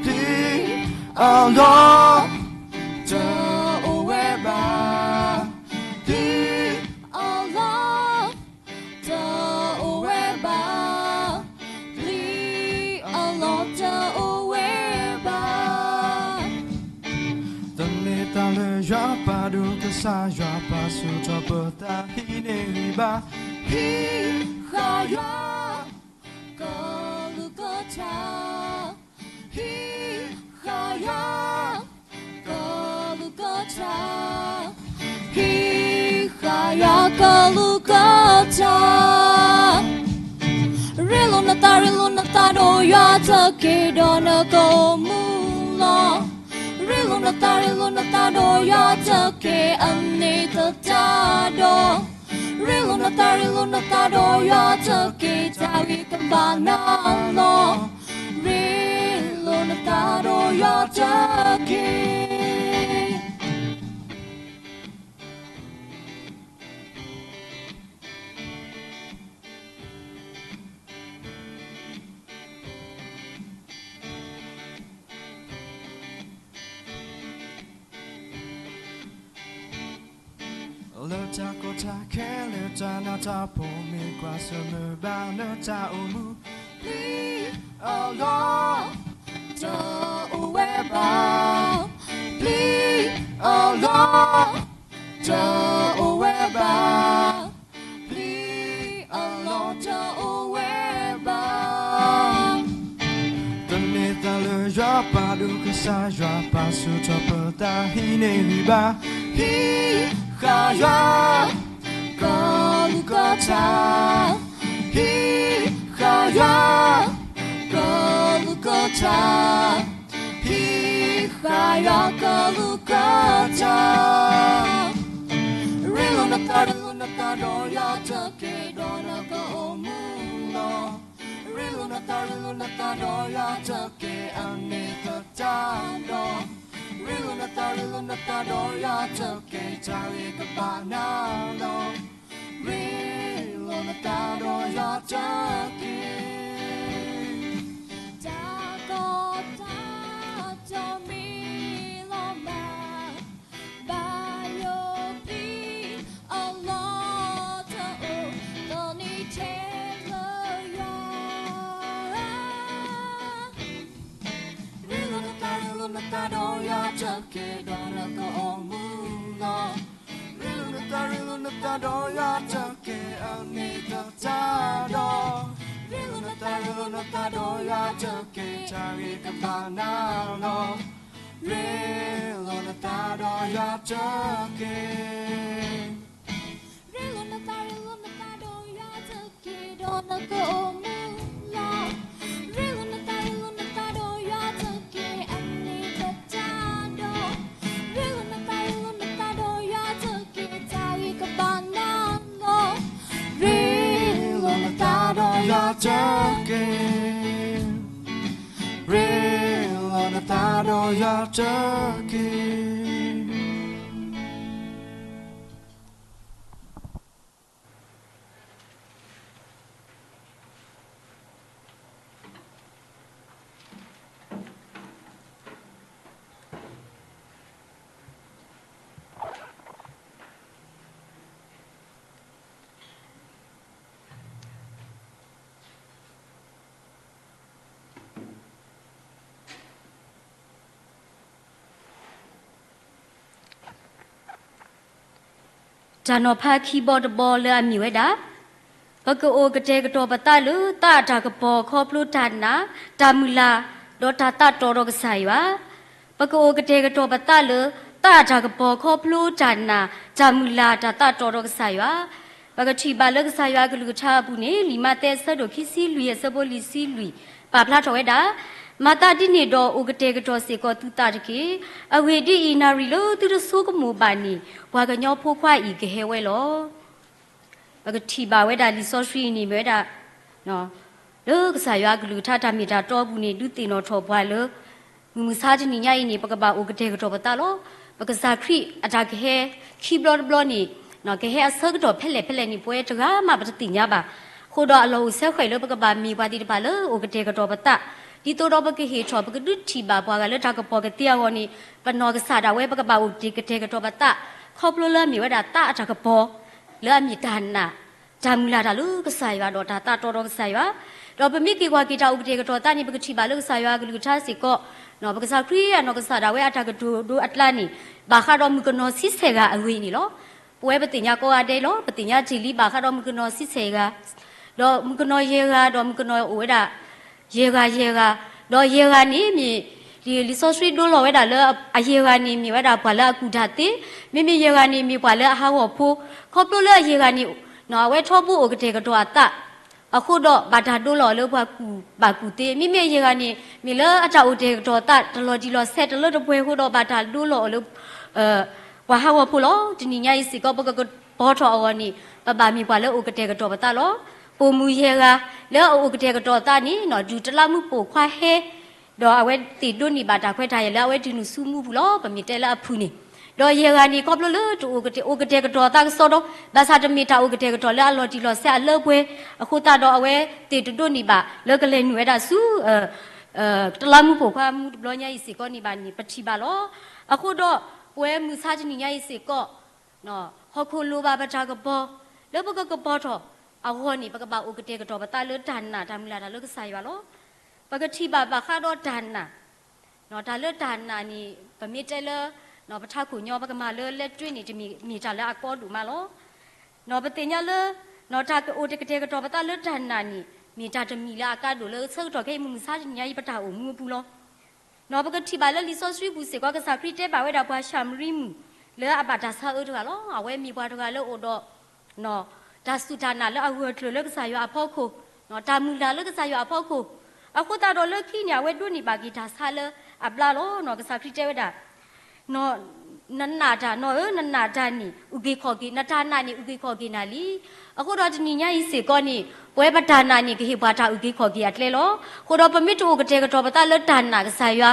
ပျံၤအလီၢ် တအိၣ်ဝဲဘၣ်, ပျံၤအလီၢ် တအိၣ်ဝဲဘၣ်, ပျံၤအလီၢ်တအိၣ်ဝဲဘၣ်. တမ့ၢ်တၢ်လၢယွၤပာ်ဒိၣ် ကစၢ်ယွၤပာ်ဆူၣ်ထီၣ်ပတၢ်ဟံးန့ၢ်ဂံၢ်ဘါ, ဟံးဃာ်ယွၤ ကလုၢ်ကထါ, ဟံးဃာ်ယွၤ ကလုၢ်ကထါ, ဟံးဃာ်ယွၤကလုၢ်ကထါ. ရ့လိာ်နသး ရ့လိာ်နသးဒီးယွၤတက့ၢ် ဒီးနကအိၣ်မူလီၤ. ရ့လိာ်နသး ရ့လိာ်နသးဒီးယွၤတက့ၢ် အန့ၣ်သတးဒီး, ရ့လိာ်နသး ရ့လိာ်နသးဒီးယွၤတက့ၢ် တၢ်ဂ့ၤကဘၣ်နၤလီၤ. ရ့လိာ်နသးဒီးယွၤတက့ၢ်. လၢတၢ်ကီတၢ်ခဲလၢတၢ်နးတၢ်ဖှီၣ် မ့ၢ်ကွၢ်ဆၢၣ်မဲာ်ဘၣ်နတၢ်အိၣ်မူ, ပျံၤအလီၢ် တအိၣ်ဝဲဘၣ်, ပျံၤအလီၢ် တအိၣ်ဝဲဘၣ်, ပျံၤအလီၢ်တအိၣ်ဝဲဘၣ်. တမ့ၢ်တၢ်လၢယွၤပာ်ဒိၣ် ကစၢ်ယွၤပာ်ဆူၣ်ထီၣ်ပတၢ်ဟံးန့ၢ်ဂံၢ်ဘါ, ဟံးဃာ်ယွၤ ကလုၢ်ကထါ, ဟံးဃာ်ယွၤ ကလုၢ်ကထါ, ဟံးဃာ်ယွၤကလုၢ်ကထါ. ရ့လိာ်နသး ရ့လိာ်နသးဒီးယွၤတက့ၢ် ဒီးနကအိၣ်မူလီၤ. ရ့လိာ်နသး ရ့လိာ်နသးဒီးယွၤတက့ၢ် အန့ၣ်သတးဒီး, ရ့လိာ်နသး ရ့လိာ်နသးဒီးယွၤတက့ၢ် တၢ်ဂ့ၤကဘၣ်နၤလီၤ. ရ့လိာ်နသးဒီးယွၤတက့ၢ်. တၢ်ကီတၢ်ခဲတမံၤလီၤဘၣ်, ဘၣ်ယိၣ်ပျံၤအလီၢ်တအိၣ်, ဒီးနံၤထဲလၢယွၤ ရ့လိာ်နသး ရ့လိာ်နသးဒီးယွၤတက့ၢ် ဒီးနကအိၣ်မူလီၤ. ရ့လိာ်နသး ရ့လိာ်နသးဒီးယွၤတက့ၢ် အန့ၣ်သတးဒီး, ရ့လိာ်နသး ရ့လိာ်နသးဒီးယွၤတက့ၢ် တၢ်ဂ့ၤကဘၣ်နၤလီၤ. ရ့လိာ်နသးဒီးယွၤတက့ၢ်. ရ့လိာ်နသး ရ့လိာ်နသးဒီးယွၤတက့ၢ် ဒီးနကအိၣ်မူလီၤ. ရ့လိာ်နသး ရ့လိာ်နသးဒီးယွၤတက့ၢ် အန့ၣ်သတးဒီး, ရ့လိာ်နသး ရ့လိာ်နသးဒီးယွၤတက့ၢ် တၢ်ဂ့ၤကဘၣ်နၤလီၤ. ရ့လိာ်နသးဒီးယွၤတက့ၢ်. ရ့လိာ်နသးဒီးယွၤတက့ၢ်. တၢ်နီၤဖးခံဘီတဘီလၢအမ့ၢ်ဝဲဒၣ်, ပကအိၣ်ကတဲာ်ကတီၤပသးလၢ သးအတၢ်ကပီၤခီဖျိတၢ်နာ်, တၢ်မုၢ်လၢ်, ဒီးတၢ်သးတီဒီးကစၢ်ယွၤ. ပကအိၣ်ကတဲာ်ကတီၤပသးလၢ သးအတၢ်ကပီၤခီဖျိတၢ်နာ်, တၢ်မုၢ်လၢ်, တၢ်သးတီဒီးကစၢ်ယွၤ. ပကထံၣ်ဘၣ်လၢကစၢ်ယွၤအကလုၢ်ကထါအပူၤန့ၣ် လံာ်မးသဲအဆၢဒိၣ်ခံဆံလွံၢ်အဆၢဖိလွံၢ်ဆံလွံၢ် ပာ်ဖျါထီၣ်ဝဲဒၣ်, မၤသးဒ်န့ၣ်ဒီးအိၣ်ကတဲာ်ကတီၤစ့ၢ်ကီးသုသးတက့ၢ်. အဂ့ၢ်ဒ်အံၤ, နၣ်ရံၣ်လၢသုတဆိကမိၣ်ဘၣ်န့ၣ် ပှၤကညီဖိခွါအံၤကဟဲဝဲလီၤ. ပကထံၣ်ဘၣ်ဝဲဒၣ်လံာ်စီဆှံအံၤန့ၣ်မ့ၢ်ဝဲဒၣ် လၢကစၢ်ယွၤအကလုၢ်ကထါတၢ်မ့ၢ်တၢ်တီအပူၤန့ၣ် ဒုးသ့ၣ်နီၣ်ထီၣ်ပှၤလၢ မုၢ်မဆါတနံၤညါအံၤန့ၣ် ပကဘၣ်အိၣ်ကတဲာ်ကတီၤပသးလီၤ. ပကစၢ်ခရံာ်အတၢ်ကဟဲခံဘျီတဘျီန့ၣ် ကဟဲအဆၢကတီၢ်ဖဲလဲၣ်ဖဲလဲၣ်န့ၣ် ပဝဲတဂၤမးပတသ့ၣ်ညါဘၣ်. အဃိဒီးအလီၢ်အိၣ်ဆၢဃဲးလၢပကဘၣ်မ့ၢ်ပှၤသ့ၣ်တဖၣ်လၢအိၣ်ကတဲာ်ကတီၤပသး, ဒ်သိးဒီးပကဟ့ၣ်ထီၣ် ပကဒုးထံၣ်ဘၣ်ပှၤဂၤလၢတၢ်ကပီၤကသ့အဂီၢ်န့ၣ်, ပနီၢ်ကစၢ်ဒၣ်ဝဲ ပကဘၣ်အိၣ်ကတဲာ်ကတီၤပသး, ခီဖျိလၢအမ့ၢ်ဝဲဒၣ်သးအတၢ်ကပီၤ, လၢအမ့ၢ်တၢ်နာ်, တၢ်မုၢ်လၢ်တၢ်လၢကစၢ်ယွၤဒီးတၢ်သးတီဒီးကစၢ်ယွၤ, ဒီးပမ့ၢ်က့ၤကွၢ်က့ၤတၢ်အိၣ်ကတဲာ်ကတီၤသးန့ၣ် ပကထံၣ်ဘၣ်လၢကစၢ်ယွၤအကလုၢ်ကထါစ့ၢ်ကီး, ပကစၢ်ခရံာ်အနီၢ်ကစၢ်ဒၣ်ဝဲအတၢ်ကတိၤဒိအကျါန့ၣ်, ဘၣ်ဃးဒီးမုၣ်ကနီၤဆံဆဲၣ်ဂၤအဂ့ၢ်န့ၣ်လီၤ. ပဝဲပသ့ၣ်ညါကိးဂၤဒဲးလီၤ, ပသ့ၣ်ညါတ့ၢ်လံဘၣ်ဃးဒီးမုၣ်ကနီၤဆံဆဲၣ်ဂၤ, ဒီးမုၣ်ကနီၤယဲၢ်ဂၤ, ဒီးမုၣ်ကနီၤအိၣ်ဝဲဒၣ် ယဲၢ်ဂၤယဲၢ်ဂၤ, ဒီးယဲၢ်ဂၤန့ၣ်မ့ၢ်, လံာ်စီဆှံဒိလီၤဝဲဒၣ်လၢ အယဲၢ်ဂၤန့ၣ်မ့ၢ်ဝဲဒၣ်ပှၤလၢအကူၣ်တၢ်သ့, မ့မ့ၢ်ယဲၢ်ဂၤန့ၣ်မ့ၢ်ပှၤလၢအဟးဂီၤဖိ, ခီဖျိလၢအယဲၢ်ဂၤန့ၣ်, အဝဲထီဘိအိၣ်ကတဲာ်ကတီၤအသး, အဃိဒီးဘၣ်တၢ်ဒိလီၤအီၤလၢပှၤကူၣ်ဘၣ်ကူၣ်သ့, မ့မ့ၢ်အယဲၢ်ဂၤန့ၣ် မ့ၢ်လၢအတၢ်အိၣ်ကတဲာ်ကတီၤအသးတလီၤတံၢ်လီၤဆဲးတလၢတပှဲၤအဃိဒီးဘၣ်တၢ်ဒိလီၤအီၤလၢ ပှၤဟးဂီၤဖိလီၤ. တနံၤညါအံၤစ့ၢ်ကီး ပကကပီၤထီၣ်အဂီၢ်န့ၣ် ပဘၣ်မ့ၢ်ပှၤလၢအိၣ်ကတဲာ်ကတီၤပသးလီၤ. ပိာ်မုၣ်ယဲၢ်ဂၤ လၢအအိၣ်ကတဲာ်ကတီၤအသးန့ၣ် ဒုၣ်တလးမူးပိာ်ခွါဟဲ, ဒီးအဝဲသ့ၣ်ဒိးန့ၢ်ဘၣ်တၢ်ခွဲးတၢ်ယာ်လၢအဝဲတုၤနုာ်ဆူမူပူၤလီၤ. ပမ့ၢ်တဲလၢအဖုၣ်န့ၣ်, ဒီးယဲၢ်ဂၤန့ၣ် ခီဖျိလၢတအိၣ်ကတဲာ်ကတီၤအသးကစီဒီ, ဘၣ်ဆၣ်တမ့ၢ်တၢ်အိၣ်ကတဲာ်ကတီၤလၢအလီၤတံၢ်လီၤဆဲးအလၢပှဲၤ, အဃိသတးဒီးအဝဲသ့ၣ်တဒိးန့ၢ်ဘၣ်လၢကလဲၤနုာ်ဝဲဒၣ်ဆူ တလးမူးပိာ်ခွါမူတဘျီညါအံၤစ့ၢ်ကီးန့ၣ်ဘၣ်န့ၣ် ပထံၣ်ဘၣ်လီၤ. အဃိဒီး ပဝဲမုၢ်ဆါတနံၤညါအံၤစ့ၢ်ကီး, ဟီၣ်ခိၣ်လိၣ်ဘၣ်ပတၢ်ကပီၤ, လၢပကကပီၤထီၣ်အဂီၢ်န့ၣ် ပကဘၣ်အိၣ်ကတဲာ်ကတီၤပသးလၢတၢ်နာ်တၢ်မုၢ်လၢ်တၢ်လၢကစၢ်ယွၤလီၤ. ပကထံၣ်ဘၣ်ဘၣ်ဃးဒီးတၢ်နာ်, တၢ်လၢတၢ်နာ်န့ၣ် ပမ့ၢ်တဲလၢ ပထးခိၣ်ညီ ပကမၤလၢလဲၤတွ့န့ၣ် တမ့ၢ်မ့ၢ်တၢ်လၢအကီဒိၣ်မးလီၤ. ပသ့ၣ်ညါလၢ တၢ်အိၣ်ကတဲာ်ကတီၤပသးလၢတၢ်နာ်န့ၣ် မ့ၢ်တၢ်တမံၤလၢအကါဒိၣ်လၢဆၢကတီၢ်ခဲအံၤမုၢ်မဆါတနံၤညါအံၤ ပတၢ်အိၣ်မူအပူၤလီၤ. ပကထံၣ်ဘၣ်လၢလံာ်စီဆှံပူၤစ့ၢ်ကီး ကစၢ်ခရံာ်တဲဘၣ်ဝဲဒၣ်ပှၤၡၤမရံမုၣ် လၢအဘၣ်တၢ်ဆါအၢတဂၤလီၤ. အဝဲမ့ၢ်ပှၤတဂၤလၢအိၣ်ဒီး တၢ်စူၢ်တၢ်နာ်လၢအဂၢၢ်ကျၢၤလၢကစၢ်ယွၤအဖီခိၣ်, တၢ်မုၢ်လၢ်လၢကစၢ်ယွၤအဖီခိၣ်, အဃိသတးဒီးလၢခံန့ၣ် အဝဲဒိးန့ၢ်ဘၣ်က့ၤတၢ်ဆါလၢအဘျါလီၤ. ကစၢ်ခရံာ်တဲဝဲဒၣ် နနာ်တၢ်, နီၢ်ဧၢ, နနာ်တၢ်န့ၣ် အုၣ်က့ၤခီၣ်က့ၤ, နတၢ်နာ်န့ၣ် အုၣ်က့ၤခီၣ်က့ၤနၤလံ. အဃိဒီးတနံၤညါအံၤစ့ၢ်ကီးန့ၣ် ပဝဲပတၢ်နာ်န့ၣ် ကဟ့ၣ်ပှၤတၢ်အုၣ်က့ၤခီၣ်က့ၤအကျဲလီၤ. အဃိဒီးပမ့ၢ်တအိၣ်ကတဲာ်ကတီၤပသးလၢတၢ်နာ်ကစၢ်ယွ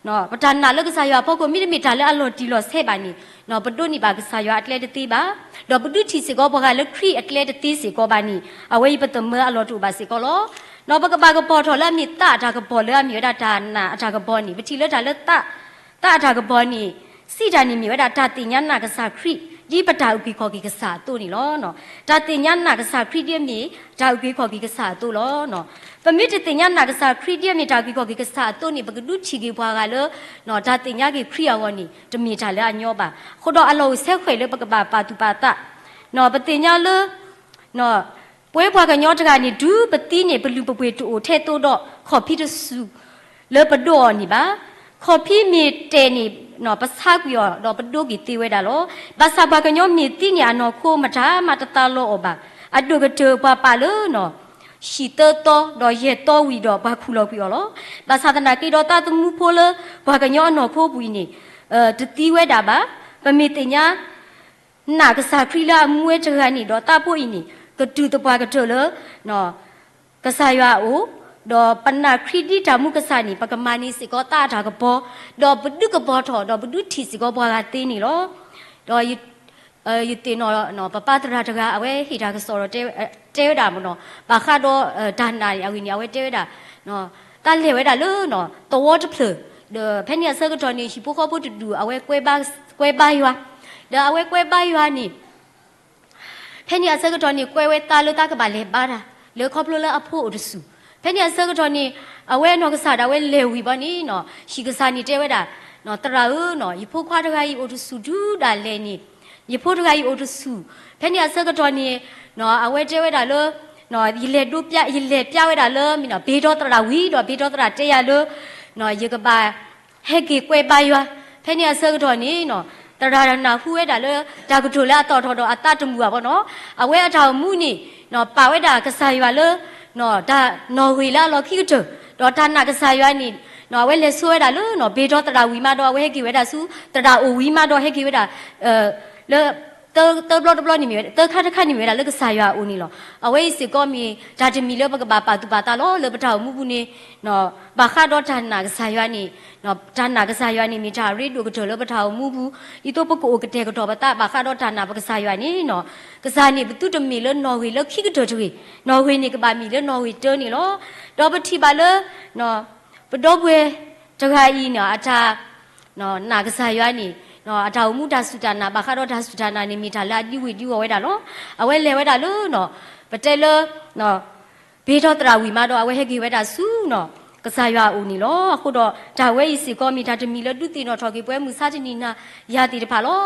ၤ, ပတၢ်နာ်လၢကစၢ်ယွၤအဖီခိၣ် မ့တမ့ၢ်တၢ်လၢအလီၤတံၢ်လီၤဆဲးဘၣ်န့ၣ်, ပဒိးန့ၢ်ဘၣ်ကစၢ်ယွၤအကျဲတသ့ဘၣ်. ဒီးပဒုးထံၣ်စ့ၢ်ကီးပှၤဂၤလၢခရံာ်အကျဲတသ့စ့ၢ်ကီးဘၣ်န့ၣ် အဝဲအံၤပသမၢအလီၤတအိၣ်ဘၣ်စ့ၢ်ကီးလီၤ. ဒီးပကဘၣ်ကပီၤထီၣ်လၢအမ့ၢ်သးအတၢ်ကပီၤလၢအမ့ၢ်ဝဲဒၣ်တၢ်နာ်အတၢ်ကပီၤန့ၣ် ပထံၣ်လၢတၢ်လၢ သးအတၢ်ကပီၤန့ၣ် စံးတၢ်န့ၣ်မ့ၢ်ဝဲဒၣ်တၢ်သ့ၣ်ညါနာ်ကစၢ်ခရံာ် ဒ်ပတၢ်အုၣ်က့ၤခီၣ်က့ၤကစၢ်အသိးန့ၣ်လီၤ. တၢ်သ့ၣ်ညါနာ်ကစၢ်ခရံာ်ဒ်အမ့ၢ် တၢ်အုၣ်က့ၤခီၣ်က့ၤကစၢ်အသိးလီၤ. ပမ့ၢ်တသ့ၣ်ညါနာ်ကစၢ်ခရံာ်ဒ်အမ့ၢ်တၢ်အုၣ်က့ၤခီၣ်က့ၤကစၢ်အသိးန့ၣ် ပကဒုးထံၣ်က့ၤပှၤဂၤလၢ တၢ်သ့ၣ်ညါက့ၤခရံာ်အဂီၢ်န့ၣ် တမ့ၢ်တၢ်လၢအညီဘၣ်. အဃိဒီးအလီၢ်အိၣ်ဆၢဃဲးလၢပကဘၣ်ပာ်သူၣ်ပာ်သး, ပသ့ၣ်ညါလၢ ပဝဲပှၤကညီတဂၤန့ၣ် တုၤပသံန့ၣ် ပလုၢ်ပပှ့ၤတအိၣ်ထဲသိးဒီး ခီၣ်ဖံးတစူၢ်လၢပဒိးအီၤန့ၣ်ဘၣ်. ခီၣ်ဖံးမ့ၢ်တဲာ်န့ၣ် ပဆါကွံာ်အီၤ ဒီးပဒိးက့ၤသ့ဝဲဒၣ်လီၤ. ဘၣ်ဆၣ်ပှၤကညီမ့ၢ်သံန့ၣ် အနီၢ်ခိမတၤမးတသးလီၤအီၤဘၣ်. အဒိၣ်ကတၢၢ်ပှၤပာ်လၢ ဟံၣ်သၢသီ ဒီးယဲၢ်သီဝံၤဒီး ပှၤခူၣ်လီၤကွံာ်အီၤလီၤ. ဘၣ်ဆၣ်သနာ်က့ဒီး သးသမူဖိလၢပှၤကညီအနီၢ်ခိပူၤအံၤန့ၣ် တသံဝဲဒၣ်ဘၣ်. ပမ့ၢ်သ့ၣ်ညါ နာ်ကစၢ်ခရံာ်လၢအမူဝဲတဂၤန့ၣ်ဒီး သးဖိအံၤန့ၣ် ကတုၤသပှၢ်ကတၢၢ်လၢ ကစၢ်ယွၤအအိၣ်, ဒီးပနာ်ခရံာ်ဒ်တၢ်မူကစၢ်န့ၣ် ပကမၤန့ၢ်စ့ၢ်ကီးသးအတၢ်ကပီၤ, ဒီးပဒုးကပီၤထီၣ် ဒီးပဒုးထံၣ်စ့ၢ်ကီးပှၤဂၤသ့န့ၣ်လီၤ. ဒီး ယသ့ၣ်နီၣ် ပပၢ်သရၣ်တဂၤ အဝဲဟ့ၣ်တၢ်ကစီၣ်ဒီး တဲဝဲဒၣ်မ့ၢ်နီၤ, ဘၣ်ဃးဒီး တၢ်နာ်န့ၣ် အဂ့ၢ်န့ၣ် အဝဲတဲဝဲဒၣ် သးလဲၤဝဲဒၣ်လၢ သဝီတဖျၢၣ်, ဒီးဖဲန့ၣ်အဆၢကတီၢ်န့ၣ် ဟံၣ်ဖိဃီဖိတဒူၣ် အဝဲကွဲဘါယွၤ, ဒီးအဝဲကွဲဘါယွၤန့ၣ် ဖဲန့ၣ်အဆၢကတီၢ်န့ၣ် ကွဲဝဲသးလၢသးကဘၣ်လဲၤဘါတၢ် လၢခီဖျိလၢအဖိအိၣ်တဆူၣ်. ဖဲန့ၣ်အဆၢကတီၢ်န့ၣ် အဝဲအနီၢ်ကစၢ်ဒၣ်ဝဲလဲၤဝံၤဘီန့ၣ် ဟံၣ်ကစၢ်န့ၣ်တဲဝဲဒၣ်, သရၣ်ဧၢ, ယဖိခွါတဂၤအံၤအိၣ်တဆူၣ်ဒုးဒၣ်လဲာ်န့ၣ်, ယဖိတဂၤအံၤအိၣ်တဆူၣ်. ဖဲန့ၣ်အဆၢကတီၢ်န့ၣ် အဝဲတဲဝဲဒၣ်လၢ ယလဲၤဒိးပျး ယလဲၤပျးဝဲဒၣ်လၢ ဘ့ဒီသရၣ်ဝံၤဒီး ဘ့ဒီသရၣ်တဲယၤလၢ ယကဘၣ် ဟဲက့ၤကွဲဘါယွၤ. ဖဲန့ၣ်အဆၢကတီၢ်န့ၣ် သရၣ်နၢ်ဟူဝဲဒၣ်လၢ တၢ်ကတိၤလၢအသီၣ်ထီၣ်ဒီးအသးတမုာ်ဘၣ်ဘီနီၤ. အဝဲအတၢ်အိၣ်မူန့ၣ် ပာ်ဝဲဒၣ်ကစၢ်ယွၤလၢ တၢ်နီၣ်ဂံၢ်လၢအလီၢ်ခံကတၢၢ်, ဒီးတၢ်နာ်ကစၢ်ယွၤန့ၣ် အဝဲလဲၤဆိဝဲဒၣ်လၢ ဘ့ဒီသရၣ်ဝံၤမးဒီး အဝဲဟဲက့ၤဝဲဒၣ်ဆူ သရၣ်အိၣ်ဝံၤမးဒီး ဟဲက့ၤဝဲဒၣ် လၢ သၢဘျီတဘျီန့ၣ်မ့ၢ်ဝဲ သၢခါတခါန့ၣ်မ့ၢ်ဝဲဒၣ်လၢကစၢ်ယွၤအအိၣ်န့ၣ်လီၤ. အဝဲအံၤစ့ၢ်ကီးမ့ၢ်တၢ်တမံၤလၢပကဘၣ်ပာ်သူၣ်ပာ်သးလီၤ လၢပတၢ်အိၣ်မူပူၤန့ၣ် ဘၣ်ဃးဒီးတၢ်နာ်ကစၢ်ယွၤန့ၣ် တၢ်နာ်ကစၢ်ယွၤန့ၣ် မ့ၢ်တၢ်အရ့ဒိၣ်ကတၢၢ်လၢပတၢ်အိၣ်မူပူၤ, ဒ်သိးပကအိၣ်ကတဲာ်ကတီၤပသး ဘၣ်ဃးဒီးတၢ်နာ်ပကစၢ်ယွၤန့ၣ် ကစၢ်န့ၣ် ပသုတမ့ၢ်လၢနီၣ်ဂံၢ်လၢခံကတၢၢ်တဂ့ၤ, နီၣ်ဂံၢ်န့ၣ်ကဘၣ်မ့ၢ်လၢနီၣ်ဂံၢ်တၢန့ၣ်လီၤ. ဒီးပထံၣ်ဘၣ်လၢ ပဒီပုၢ်ဝဲၢ်တဂၤအံၤန့ၣ် အတၢ် နာ်ကစၢ်ယွၤန့ၣ် အတၢ်အိၣ်မူတၢ်စူၢ်တၢ်နာ် ဘၣ်ဃးဒီးတၢ်စူၢ်တၢ်နာ်န့ၣ် မ့ၢ်တၢ်လၢအဒံဝ့ၤဒံဝီၤဝဲဒၣ်လီၤ. အဝဲလဲၤဝဲဒၣ်လၢ ပတဲလၢ ဘ့ထီသရၣ်ဝံၤမးဒီး အဝဲဟဲက့ၤဝဲဒၣ်ဆူ ကစၢ်ယွၤအအိၣ်န့ၣ်လီၤ. အဃိဒီး တၢ်ဝဲအံၤစ့ၢ်ကီးမ့ၢ်တၢ်တမံၤလၢဒုးသ့ၣ်နီၣ်ထီၣ်က့ၤပှၤမုၢ်ဆါတနံၤနၤယၤသ့ၣ်တဖၣ်လီၤ.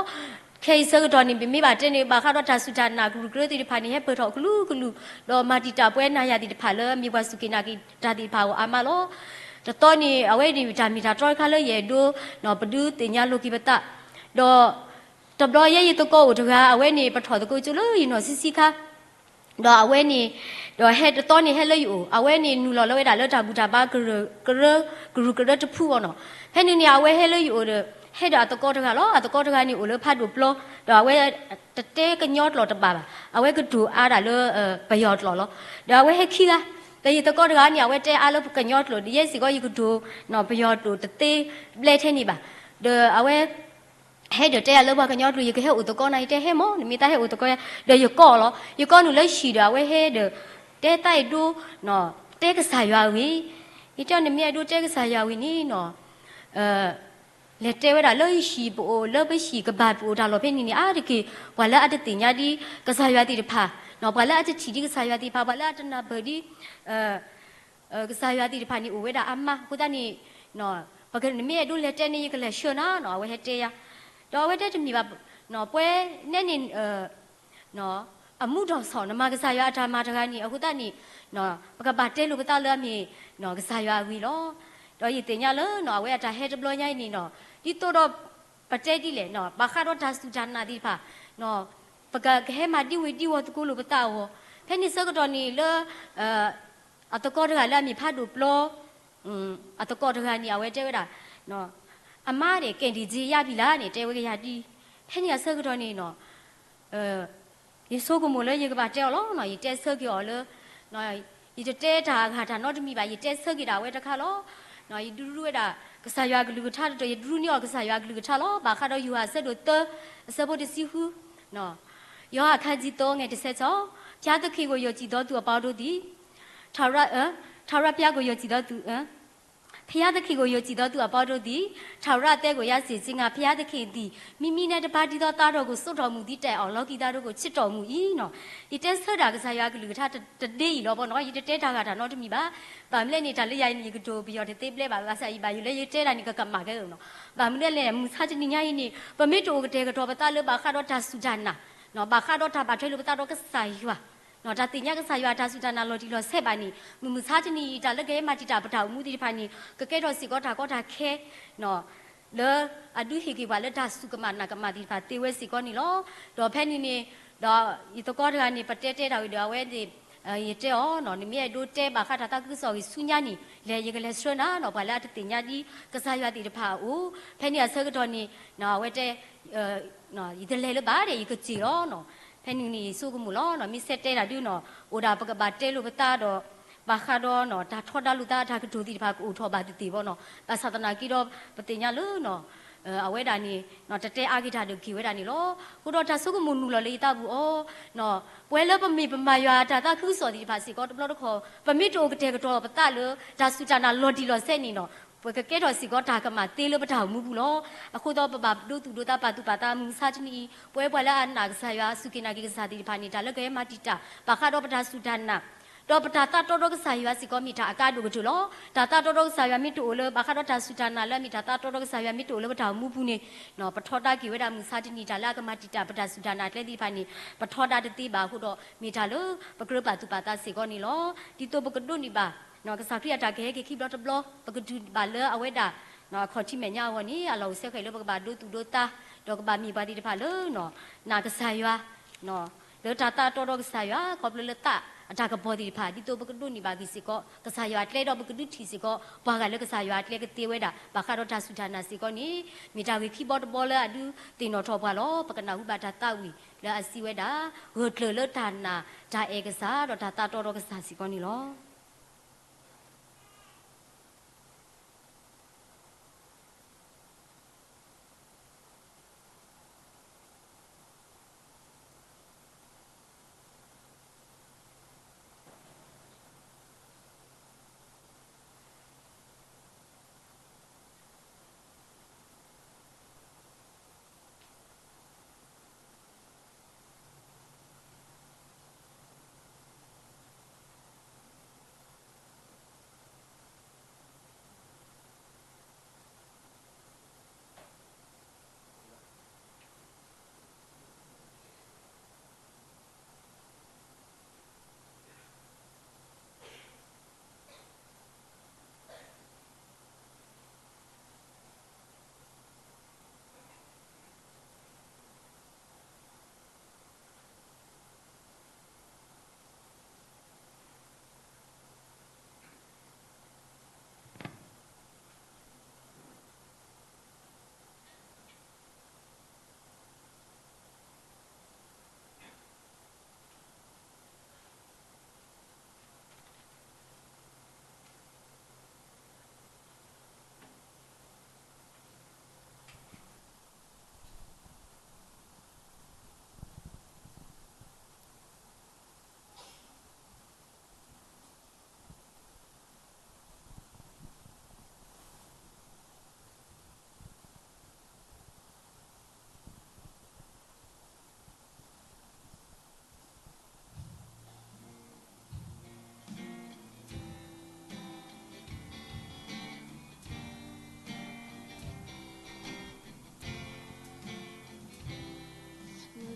ခဲအံၤဆၢကတီၢ်န့ၣ် ပမ့ၢ်ဘၣ်တဲန့ၣ် ဘၣ်ဃးဒီးတၢ်စူၢ်တၢ်နာ်ကရူၢ်ကရၢသ့ၣ်တဖၣ်န့ၣ် ဟဲပၢၢ်ထီၣ်ကလုာ်ကလုာ် ဒီးမၤတံာ်တာ်ပှၤနာ်ယၤသ့ၣ်တဖၣ်လၢမ့ၢ်ပှၤစူၢ်က့ၤနာ်က့ၤတၢ်သ့ၣ်တဖၣ်အဂီၢ်အါမးလီၤ. တသီန့ၣ် အဝဲန့ၣ်တၢ်မ့ၢ်တၢ်တီတခါလၢယအဲၣ်ဒိး ပဒုးသ့ၣ်ညါလိာ်က့ၤပသး ဒီး တဘျီယဲယသကိးအိၣ်တဂၤ အဝဲန့ၣ်ပထီၣ်သကိးကၠိလၢယနီၢ်ဆံးဆံးခါ ဒီးအဝဲန့ၣ် ဒီးဟဲတသီန့ၣ်ဟဲလၢယအိၣ် အဝဲန့ၣ်နုာ်လီၤလၢဝဲဒၣ်လၢတၢ်ဘူၣ်တၢ်ဘါကရၢ ကရၢ ကရူၢ်ကရၢတဖုအီၤနီၤ. ဖဲန့ၣ်န့ၣ် အဝဲဟဲလၢယအိၣ်ဒီး ဟဲဒီးအသကိးတဂၤလီၤ. အသကိးတဂၤန့ၣ်အိၣ်လၢဖးဒိၣ်ပျီ ဒီးအဝဲ တတဲကညီကျိာ်တဘၣ်ဘၣ်. အဝဲကတိၤအါဒၣ်လၢ ပယီၤကျိာ်လီၤ. ဒီးအဝဲဟဲခံဂၤ ဒီးယသကိးတဂၤန့ၣ် အဝဲတဲအါလၢကညီကျိာ် ဒီးယဲစ့ၢ်ကီးယကတိၤ ပယီၤကျိာ်တသ့ဘျဲထဲန့ၣ်ဘၣ်. ဒီးအဝဲ ဟဲဒီးတဲယၤလၢပှၤကညီကျိာ် ယကဟဲအိၣ်သကိးနၤ ယတဲဟဲမၢ် နမ့ၢ်သးဟဲအိၣ်သကိးယၤ ဒီးယကိးအီၤလီၤ. ယကိးနုာ်လၢဟံၣ်ဒီး အဝဲဟဲဒီး တဲသးအဲၣ်ဒိး တဲကစၢ်ယွၤအဂ့ၢ် ယတဲနမ့ၢ်အဲၣ်ဒိးတဲကစၢ်ယွၤအဂ့ၢ်န့ၣ်နီၤ လဲၤတဲဝဲဒၣ်လၢဟံၣ်ပအိၣ် လၢပဟံၣ်ကဘၣ်ပအိၣ်တၢ်လီၢ်ဖဲန့ၣ်န့ၣ် အါတက့ၢ် ပှၤလၢအတသ့ၣ်ညါဒ်ကစၢ်ယွၤသ့ၣ်တဖၣ် ပှၤလၢအတထံၣ်ဒ်ကစၢ်ယွၤသ့ၣ်တဖၣ် ပှၤလၢအတနၢ်ပၢၢ်ဒ် ကစၢ်ယွၤသ့ၣ်တဖၣ်န့ၣ်အိၣ်ဝဲဒၣ်အါမး အဃိသတးန့ၣ် နမ့ၢ်အဲၣ်ဒိးလဲၤတဲန့ၣ် ယကလဲၤဆှၢနၤနီၤ အဝဲဟဲတဲယၤ ဒီးအဝဲတဲတမ့ၢ်ဘၣ် ပှၤနဲန့ၣ် အမူဒီးစီၤ နမၤကစၢ်ယွၤအတၢ်မၤတဂၤန့ၣ် အဃိသတးန့ၣ် ပကဘၣ်တဲလိာ်ပသးလၢအမ့ၢ် ကစၢ်ယွၤအဂ့ၢ်လီၤ. ဒီးယသ့ၣ်ညါလၢ အဝဲအတၢ်ဟဲတဘျီညါအံၤန့ၣ်နီၤ ဒ်သိးဒီး ပတဲဒ်လဲၣ် ဘၣ်ဃးဒီးတၢ်စူၢ်တၢ်နာ်သ့ၣ်တဖၣ် ပကကဟဲမၤဒံဝ့ၤဒံဝီၤသကိးလိာ်ပသးအဂီၢ် ဖဲန့ၣ်ဆၢကတီၢ်န့ၣ်လၢ အသကိးတဂၤလၢအမ့ၢ်ဖးဒိၣ်ပျီ အသကိးတဂၤန့ၣ် အဝဲတဲဝဲဒၣ် အမါဒီး ကဲၣ်ဒံၣ်စ့ယါဘံလါန့ၣ် တဲဝဲကယၤဒ် ဖဲန့ၣ်အဆၢကတီၢ်န့ၣ်နီၤ ယဆိကမိၣ်လၢယကဘၣ်တဲအီၤလီၤ. ယတဲဆၢက့ၤအီၤလၢ ယတတဲတၢ်အဂၤတၢ်နီတမံၤဘၣ် ယတဲဆၢက့ၤဒၣ်ဝဲတခါလီၤ. ယဒုးရူဝဲဒၣ် ကစၢ်ယွၤအကလုၢ်ကထါတတီၤ ယဒုးရူန့ၢ်အီၤကစၢ်ယွၤအကလုၢ်ကထါလီၤ. ဘၣ်ဃးဒီးယိၤဟၣ်အဆၢဒိၣ်သၢ အဆၢဖိတဆံဃု ယောဟန်ခန်းကြီးသုံးငယ်တစ်ဆယ့်ခြောက် ဘုရားသခင်ကို ယုံကြည်သောသူအပေါင်းတို့သည် ထာဝရ ထာဝရဘုရားကို ယုံကြည်သောသူ ဘုရားသခင်ကို ယုံကြည်သောသူအပေါင်းတို့သည် ထာဝရအသက်ကို ရစေခြင်းငှာ ဘုရားသခင်သည် မိမိနှင့်တစ်ပါးတည်းသောသားတော်ကို စွန့်တော်မူသည့်တိုင်အောင် လောကီသားတို့ကို ချစ်တော်မူ၏နော်. ယတဲဆၢတၢ်ကစၢ်ယွၤအကလုၢ်ကထါတဒ့အံၤလီၤပေါ့နော်. ယတတဲတၢ်ဂၤတၢ်နီတမံၤဘၣ်. ဘၣ်မနုၤလဲၣ်န့ၣ် တၢ်လၢယၤအံၤန့ၣ် ယကတိၤပယီၤတသ့ဘျဲဘၣ်. ဘၣ်ဆၣ်ယဘၣ်ယိၣ်လၢယတဲတၢ်န့ၣ် ကကမၣ်ခဲအံၤနော်. ဘၣ်မနုၤလဲၣ် မုၢ်ဆါတနံၤညါအံၤန့ၣ် ပမ့ၢ်တအိၣ်ကတဲာ်ကတီၤပသးလၢဘၣ်ဃးဒီးတၢ်စူၢ်တၢ်နာ် ဘၣ်ဃးဒီးတၢ်ဘၣ်ထွဲလိာ်ပသးဒီးကစၢ်ယွၤ တၢ်သ့ၣ်ညါကစၢ်ယွၤတၢ်စူၢ်တၢ်နာ်လီၤတံၢ်လီၤဆဲးဘၣ်န့ၣ် မုၢ်မုၢ်ဆါတနံၤအံၤ တၢ်လၢကဟဲမၤတံာ်တာ်ပတၢ်အိၣ်မူသ့ၣ်တဖၣ်န့ၣ် ကကဲထီၣ်စ့ၢ်ကီးတၢ်ကီတၢ်ခဲ လၢအဒုးဟ့ၣ်က့ၤပှၤလၢတၢ်စူၢ်ကမၣ်နာ်ကမၣ်သ့ၣ်တဖၣ်သ့ဝဲစ့ၢ်ကီးန့ၣ်လီၤ. ဒီးဖဲန့ၣ်န့ၣ် ဒီးယသကိးတဂၤန့ၣ် ပတဲတဲတၢ်ဝံၤဒီးအဝဲန့ၣ် ယတဲအီၤ နမ့ၢ်အဲၣ်ဒိးတဲဘၣ်ဃးတၢ်သးခုကစီၣ်ဂ့ၤဆူညါန့ၣ် လဲၤယကလဲၤဆှၢနၤနီၤ ပှၤလၢအတသ့ၣ်ညါဒ် ကစၢ်ယွၤသ့ၣ်တဖၣ်အအိၣ် ဖဲန့ၣ်အဆၢကတီၢ်န့ၣ် အဝဲတဲ ယတလဲၤလၢၤဘၣ်ဒီး ယကစ့ၢ်လီၤနီၤ. ဖဲန့ၣ်န့ၣ် ယဆိကမိၣ်လီၤနီၤ မ့ၢ်ဆဲးတဲတၢ်ဒုနီၤ အိၣ်ဒၣ်ပကဘၣ်တဲလိာ်ပသးဒီး ဘၣ်ဃးဒီးနီၤ တၢ်ထီဒါလိာ်သးတၢ်ကတိၤသ့ၣ်တဖၣ်ကအိၣ်ထီၣ်ဘၣ်သ့ၣ်သ့ၣ်ဘၣ်နီၤ. ဘၣ်ဆၣ်သနာ်က့ဒီး ပသ့ၣ်ညါလၢနီၤ အဝဲဒၣ်န့ၣ် တတဲအါက့ၤတၢ်ဒီးက့ၤဝဲဒၣ်န့ၣ်လီၤ. အဃိဒီးတၢ်ဆိကမိၣ်နုာ်လီၤလၢယသးပူၤအီၤ ပဝဲလၢပမ့ၢ်ပမၤယွၤအတၢ်သးခုကစီၣ်သ့ၣ်တဖၣ်စ့ၢ်ကီးတဘျီတခီၣ် ပမ့ၢ်တအိၣ်ကတဲာ်ကတီၤပသးလၢ တၢ်စူၢ်တၢ်နာ်လီၤတံၢ်လီၤဆဲးန့ၣ်နီၤ ပကကဲထီၣ်စ့ၢ်ကီးတၢ်ကမၣ်သ့လၢပတၢ်အိၣ်မူပူၤလီၤ. အဃိဒီးပဘၣ်ဒိသူၣ်ဒိသးပာ်သူၣ်ပာ်သးမုၢ်မဆါတနံၤအံၤ ပဝဲပှၤလၢအနာ်ကစၢ်ယွၤ စူၢ်က့ၤနာ်က့ၤကစၢ်သ့ၣ်တဖၣ်န့ၣ် တၢ်လၢကဟဲမၤတံာ်တာ် ဘၣ်ဃးဒီးပတၢ်စူၢ်တၢ်နာ် ဒီးပတၢ်သးတီဒီးကစၢ်ယွၤစ့ၢ်ကီးမ့ၢ်တၢ်အကါဒိၣ်ကတၢၢ်လီၤ. တၢ်သးတီဒီးကစၢ်ယွၤမ့ၢ်တအိၣ်လၢ ဘၣ်ဃးဒီးတၢ်စူၢ်တၢ်နာ်လၢအမ့ၢ်တၢ်သးတီဒီးကစၢ်ယွၤမ့ၢ်တအိၣ်လၢပတၢ်အိၣ်မူပူၤန့ၣ် ပထီဒါက့ၤဝဲဒၣ်မုၢ်မဆါတနံၤ တၢ်လၢအကမၤတံာ်တာ်ပတၢ်စူၢ်တၢ်နာ်ကျဲသ့ၣ်တဖၣ်န့ၣ် ပထီဒါတသ့ဘၣ်အဃိဒီး မ့ၢ်တၢ်လၢပကြၢးပာ်သူၣ်ပာ်သးစ့ၢ်ကီးန့ၣ်လီၤ. ဒ်သိးပကဒိးန့ၢ်ဘၣ် ကစၢ်ခရံာ်အတၢ်ကဟဲက့ၤခံဘျီတဘျီ ပကတုၤဘၣ်လၢအဝဲဒၣ် အခီၣ်ထံးမဲာ်ညါအဂီၢ်န့ၣ် အလီၢ်အိၣ်ဆၢဃဲၤလၢပကဘၣ်ဒိသူၣ်ဒိသး ဒီးကဘၣ်မ့ၢ်ပှၤသ့ၣ်တဖၣ်လၢ နာ်ကစၢ်ယွၤ လၢတၢ်သးတီဒီးကစၢ်ယွၤ ခီဖျိလၢသး အတၢ်ကပီၤသ့ၣ်တဖၣ် ဒ်သိးပကဒိးန့ၢ်ဘၣ်က့ၤစ့ၢ်ကီး ကစၢ်ယွၤအကျဲဒီး ပကဒုးထံၣ်စ့ၢ်ကီး ပှၤဂၤလၢကစၢ်ယွၤအကျဲကသ့ဝဲဒၣ် ဘၣ်ဃးဒီးတၢ်စူၢ်တၢ်နာ်စ့ၢ်ကီးန့ၣ် မ့ၢ်တၢ်ဂ့ၢ်ခံဘီတဘီလၢအဒုးသ့ၣ်နီၣ်ထီၣ်ပှၤလီၤ. ပကနၢ်ဟူဘၣ်တၢ်သးဝံၣ်လၢအစံးဝဲဒၣ် ဂၢၢ်ကျၢၤလၢတၢ်နာ် တၢ်အဲၣ်ကစၢ် ဒီးတၢ်သးတီဒီးကစၢ်စ့ၢ်ကီးန့ၣ်လီၤ. လၢ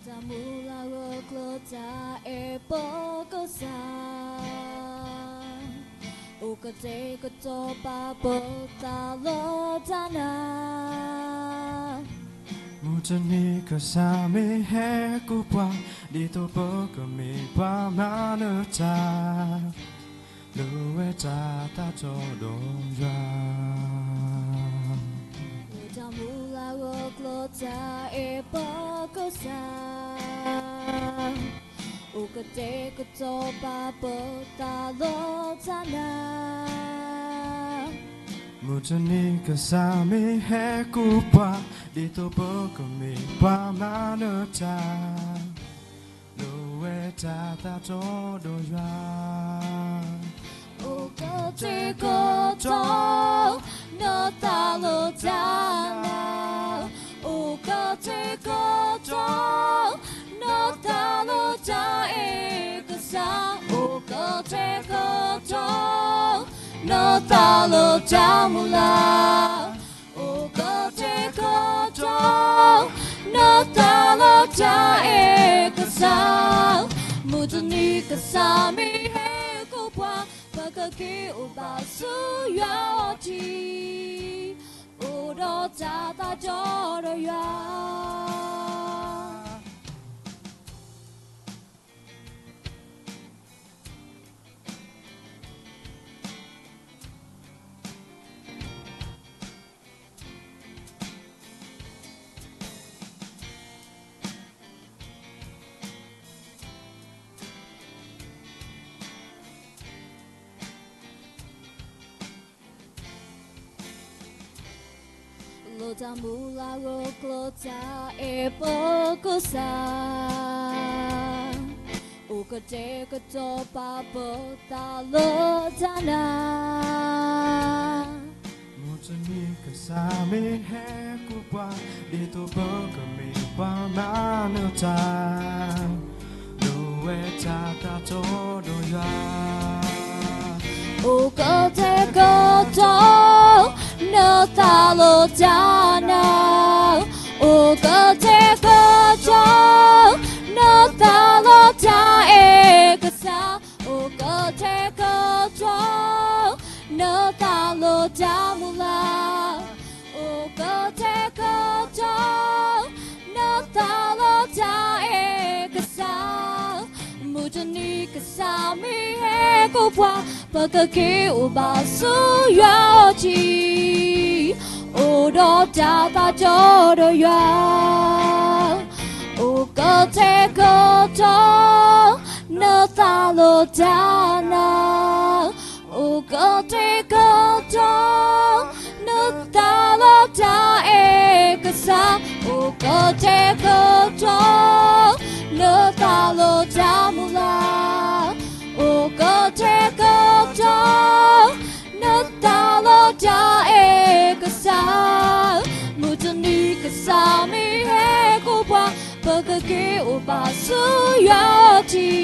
တၢ်မုၢ်လၢ်ဂၢၢ်ကျၢၤတၢ်အဲၣ်ပကစၢ်, အိၣ်ကတဲာ်ကတီၤပာ်ပသးလၢတၢ်နာ်, မုၢ်တနံၤကစၢ်မ့ၢ်ဟဲကိးပှၤ, ဒ်သိးပကမ့ၢ်ပှၤမၤနၢၤတၢ်, လိၣ်ဝဲတၢ်သးတီဒီးယွၤ. လၢတၢ်မုၢ်လၢ်ဂၢၢ်ကျၢၤတၢ်အဲၣ်ပကစၢ်, အိၣ်ကတဲာ်ကတီၤပာ်ပသးလၢတၢ်နာ်, မုၢ်တနံၤကစၢ်မ့ၢ်ဟဲကိးပှၤ, ဒ်သိးပကမ့ၢ်ပှၤမၤနၢၤတၢ်, လိၣ်ဝဲတၢ်သးတီဒီးယွၤ. အိၣ်ကတဲာ်ကတီၤ နသးလၢတၢ်နာ်, အိၣ်ကတဲာ်ကတီၤ နသးလၢတၢ်အဲၣ်ကစၢ်, အိၣ်ကတဲာ်ကတီၤ နသးလၢတၢ်မုၢ်လၢ်, အိၣ်ကတဲာ်ကတီၤ နသးလၢတၢ်အဲၣ်ကစၢ်, မုၢ်တနံၤကစၢ်မ့ၢ်ဟဲကိးပှၤ, ပကက့ၤအိၣ်ဘၣ်ဆူယွၤအအိၣ်ထံ, အိၣ်ဒီးတၢ်သးတီဒီးယွၤ. လၢတၢ်မုၢ်လၢ်ဂၢၢ်ကျၢၤတၢ်အဲၣ်ပကစၢ်, အိၣ်ကတဲာ်ကတီၤပာ်ပသးလၢတၢ်နာ်, မုၢ်တနံၤကစၢ်မ့ၢ်ဟဲကိးပှၤ, ဒ်သိးပကမ့ၢ်ပှၤမၤနၢၤတၢ်, လိၣ်ဝဲတၢ်သးတီဒီးယွၤ. အိၣ်ကတဲာ်ကတီၤ နသးလၢတၢ်နာ်, အိၣ်ကတဲာ်ကတီၤ နသးလၢတၢ်အဲၣ်ကစၢ်, အိၣ်ကတဲာ်ကတီၤ နသးလၢတၢ်မုၢ်လၢ်, အိၣ်ကတဲာ်ကတီၤ နသးလၢတၢ်အဲၣ်ကစၢ်, မုၢ်တနံၤကစၢ်မ့ၢ် ဟဲကိးပှၤ, ပကက့ၤအိၣ်ဘၣ်ဆူယွၤအအိၣ်ထံး, အိၣ်ဒီးတၢ်သးတီဒီးယွၤ, အိၣ်ကတဲာ်ကတီၤ နသးလီတၢ်နၤ, အိၣ်ကတဲာ်ကတီၤ နသးလီတၢ်အဲၣ်ကစၢ်, အိၣ်ကတဲာ်ကတီၤ နသးလီတၢ်မုၢ်လၢ်, အိၣ်ကတဲာ်ကတီၤ နသးလီတၢ်အဲၣ်ကစၢ်, မုၢ်တနံၤကစၢ်မ့ၢ်ဟဲကိးပှၤ, ပကက့ၤအိၣ်ဘၣ်ဆူယွၤအအိၣ်ထံး,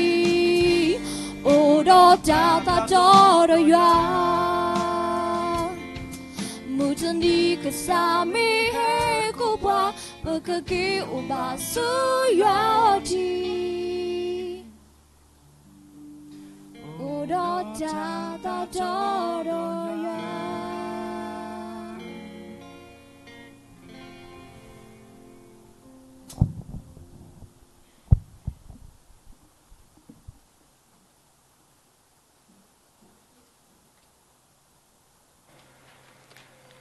အိၣ်ဒီးတၢ်သးတီဒီးယွၤ, မုၢ်တနံၤကစၢ်မ့ၢ်ဟဲကိးပှၤ, ပကက့ၤအိၣ်ဘၣ်ဆူယွၤအအိၣ်ထံး, အိၣ်ဒီးတၢ်သးတီဒီးယွၤ.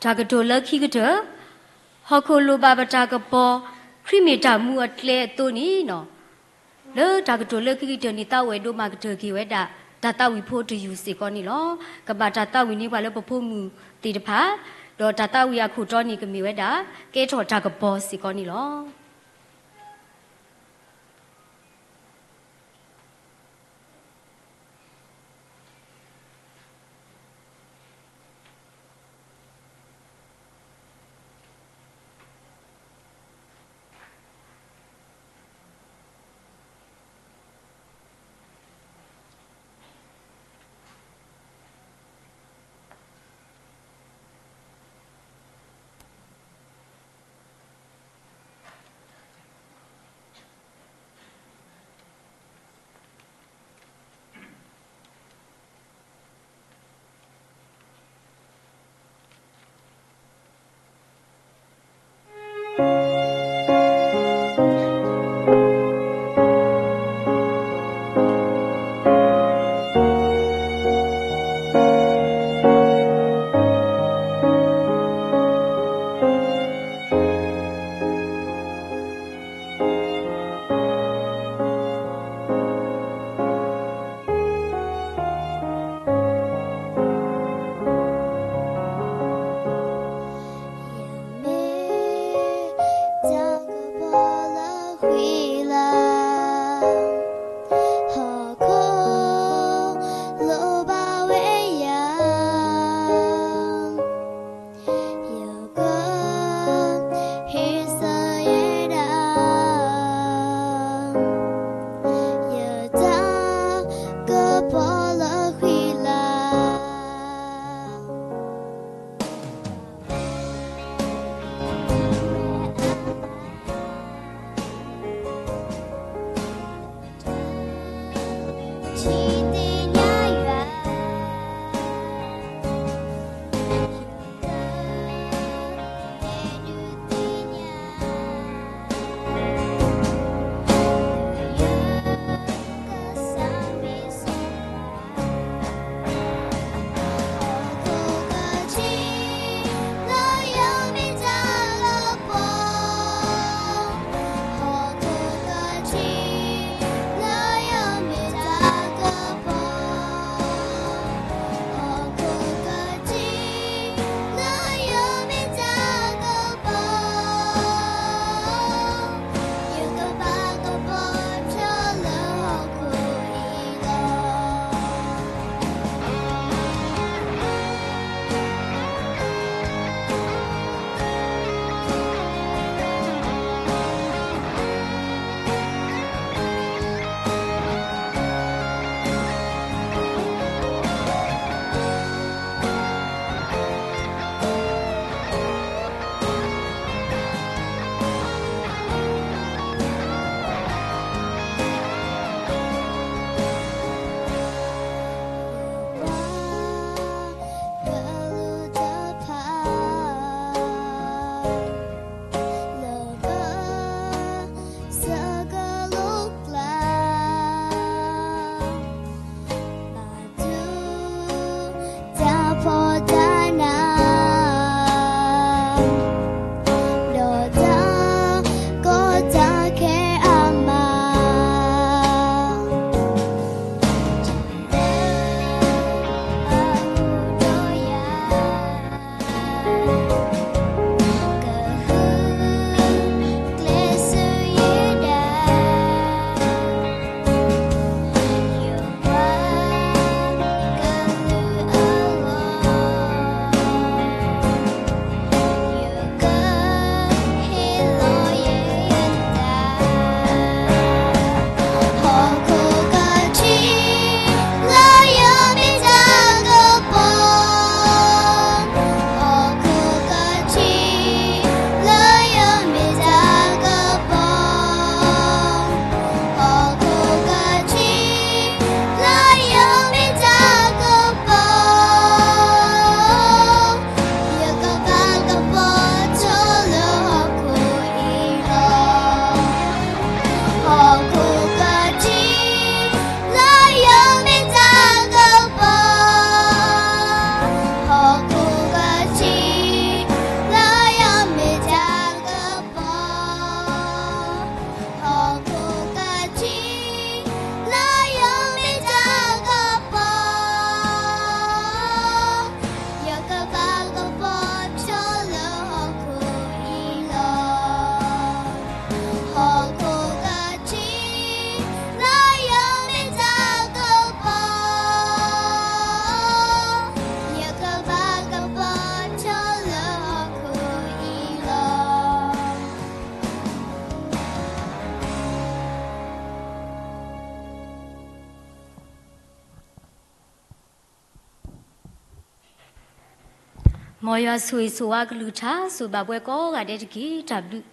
တၢ်ကတိၤလၢခံကတၢၢ်, ဟီၣ်ခိၣ်လိၣ်ဘၣ်ပတၢ်ကပီၤ, ခရံာ်မ့ၢ်တၢ်မူအကျဲအသိးန့ၣ်လီၤ. လၢတၢ်ကတိၤလၢခံကတၢၢ်န့ၣ် သးအိၣ်အဲၣ်ဒိးမၤကတၢၢ်က့ၤဝဲဒၣ် တၢ်သးဝံၣ်ဖိတယုၢ်စ့ၢ်ကီးန့ၣ်လီၤ. ကဘၣ်တၢ်သးဝံၣ်န့ၢ်ပှၤလၢပဖိမုၣ်သ့ၣ်တဖၣ်, ဒီးတၢ်သးဝံၣ်အခိၣ်တီန့ၣ် ကမ့ၢ်ဝဲဒၣ် ကဲထီၣ်တၢ်ကပီၤစ့ၢ်ကီးန့ၣ်လီၤ. မ်ယွၤဆိၣ်ဂ့ၤဆိၣ်ဝါကလုၢ်ကထါ ဆိၣ်ဂ့ၤဘၣ်ပှၤကိးဂၤဒဲးတက့ၢ်. တၢ်ဘျုး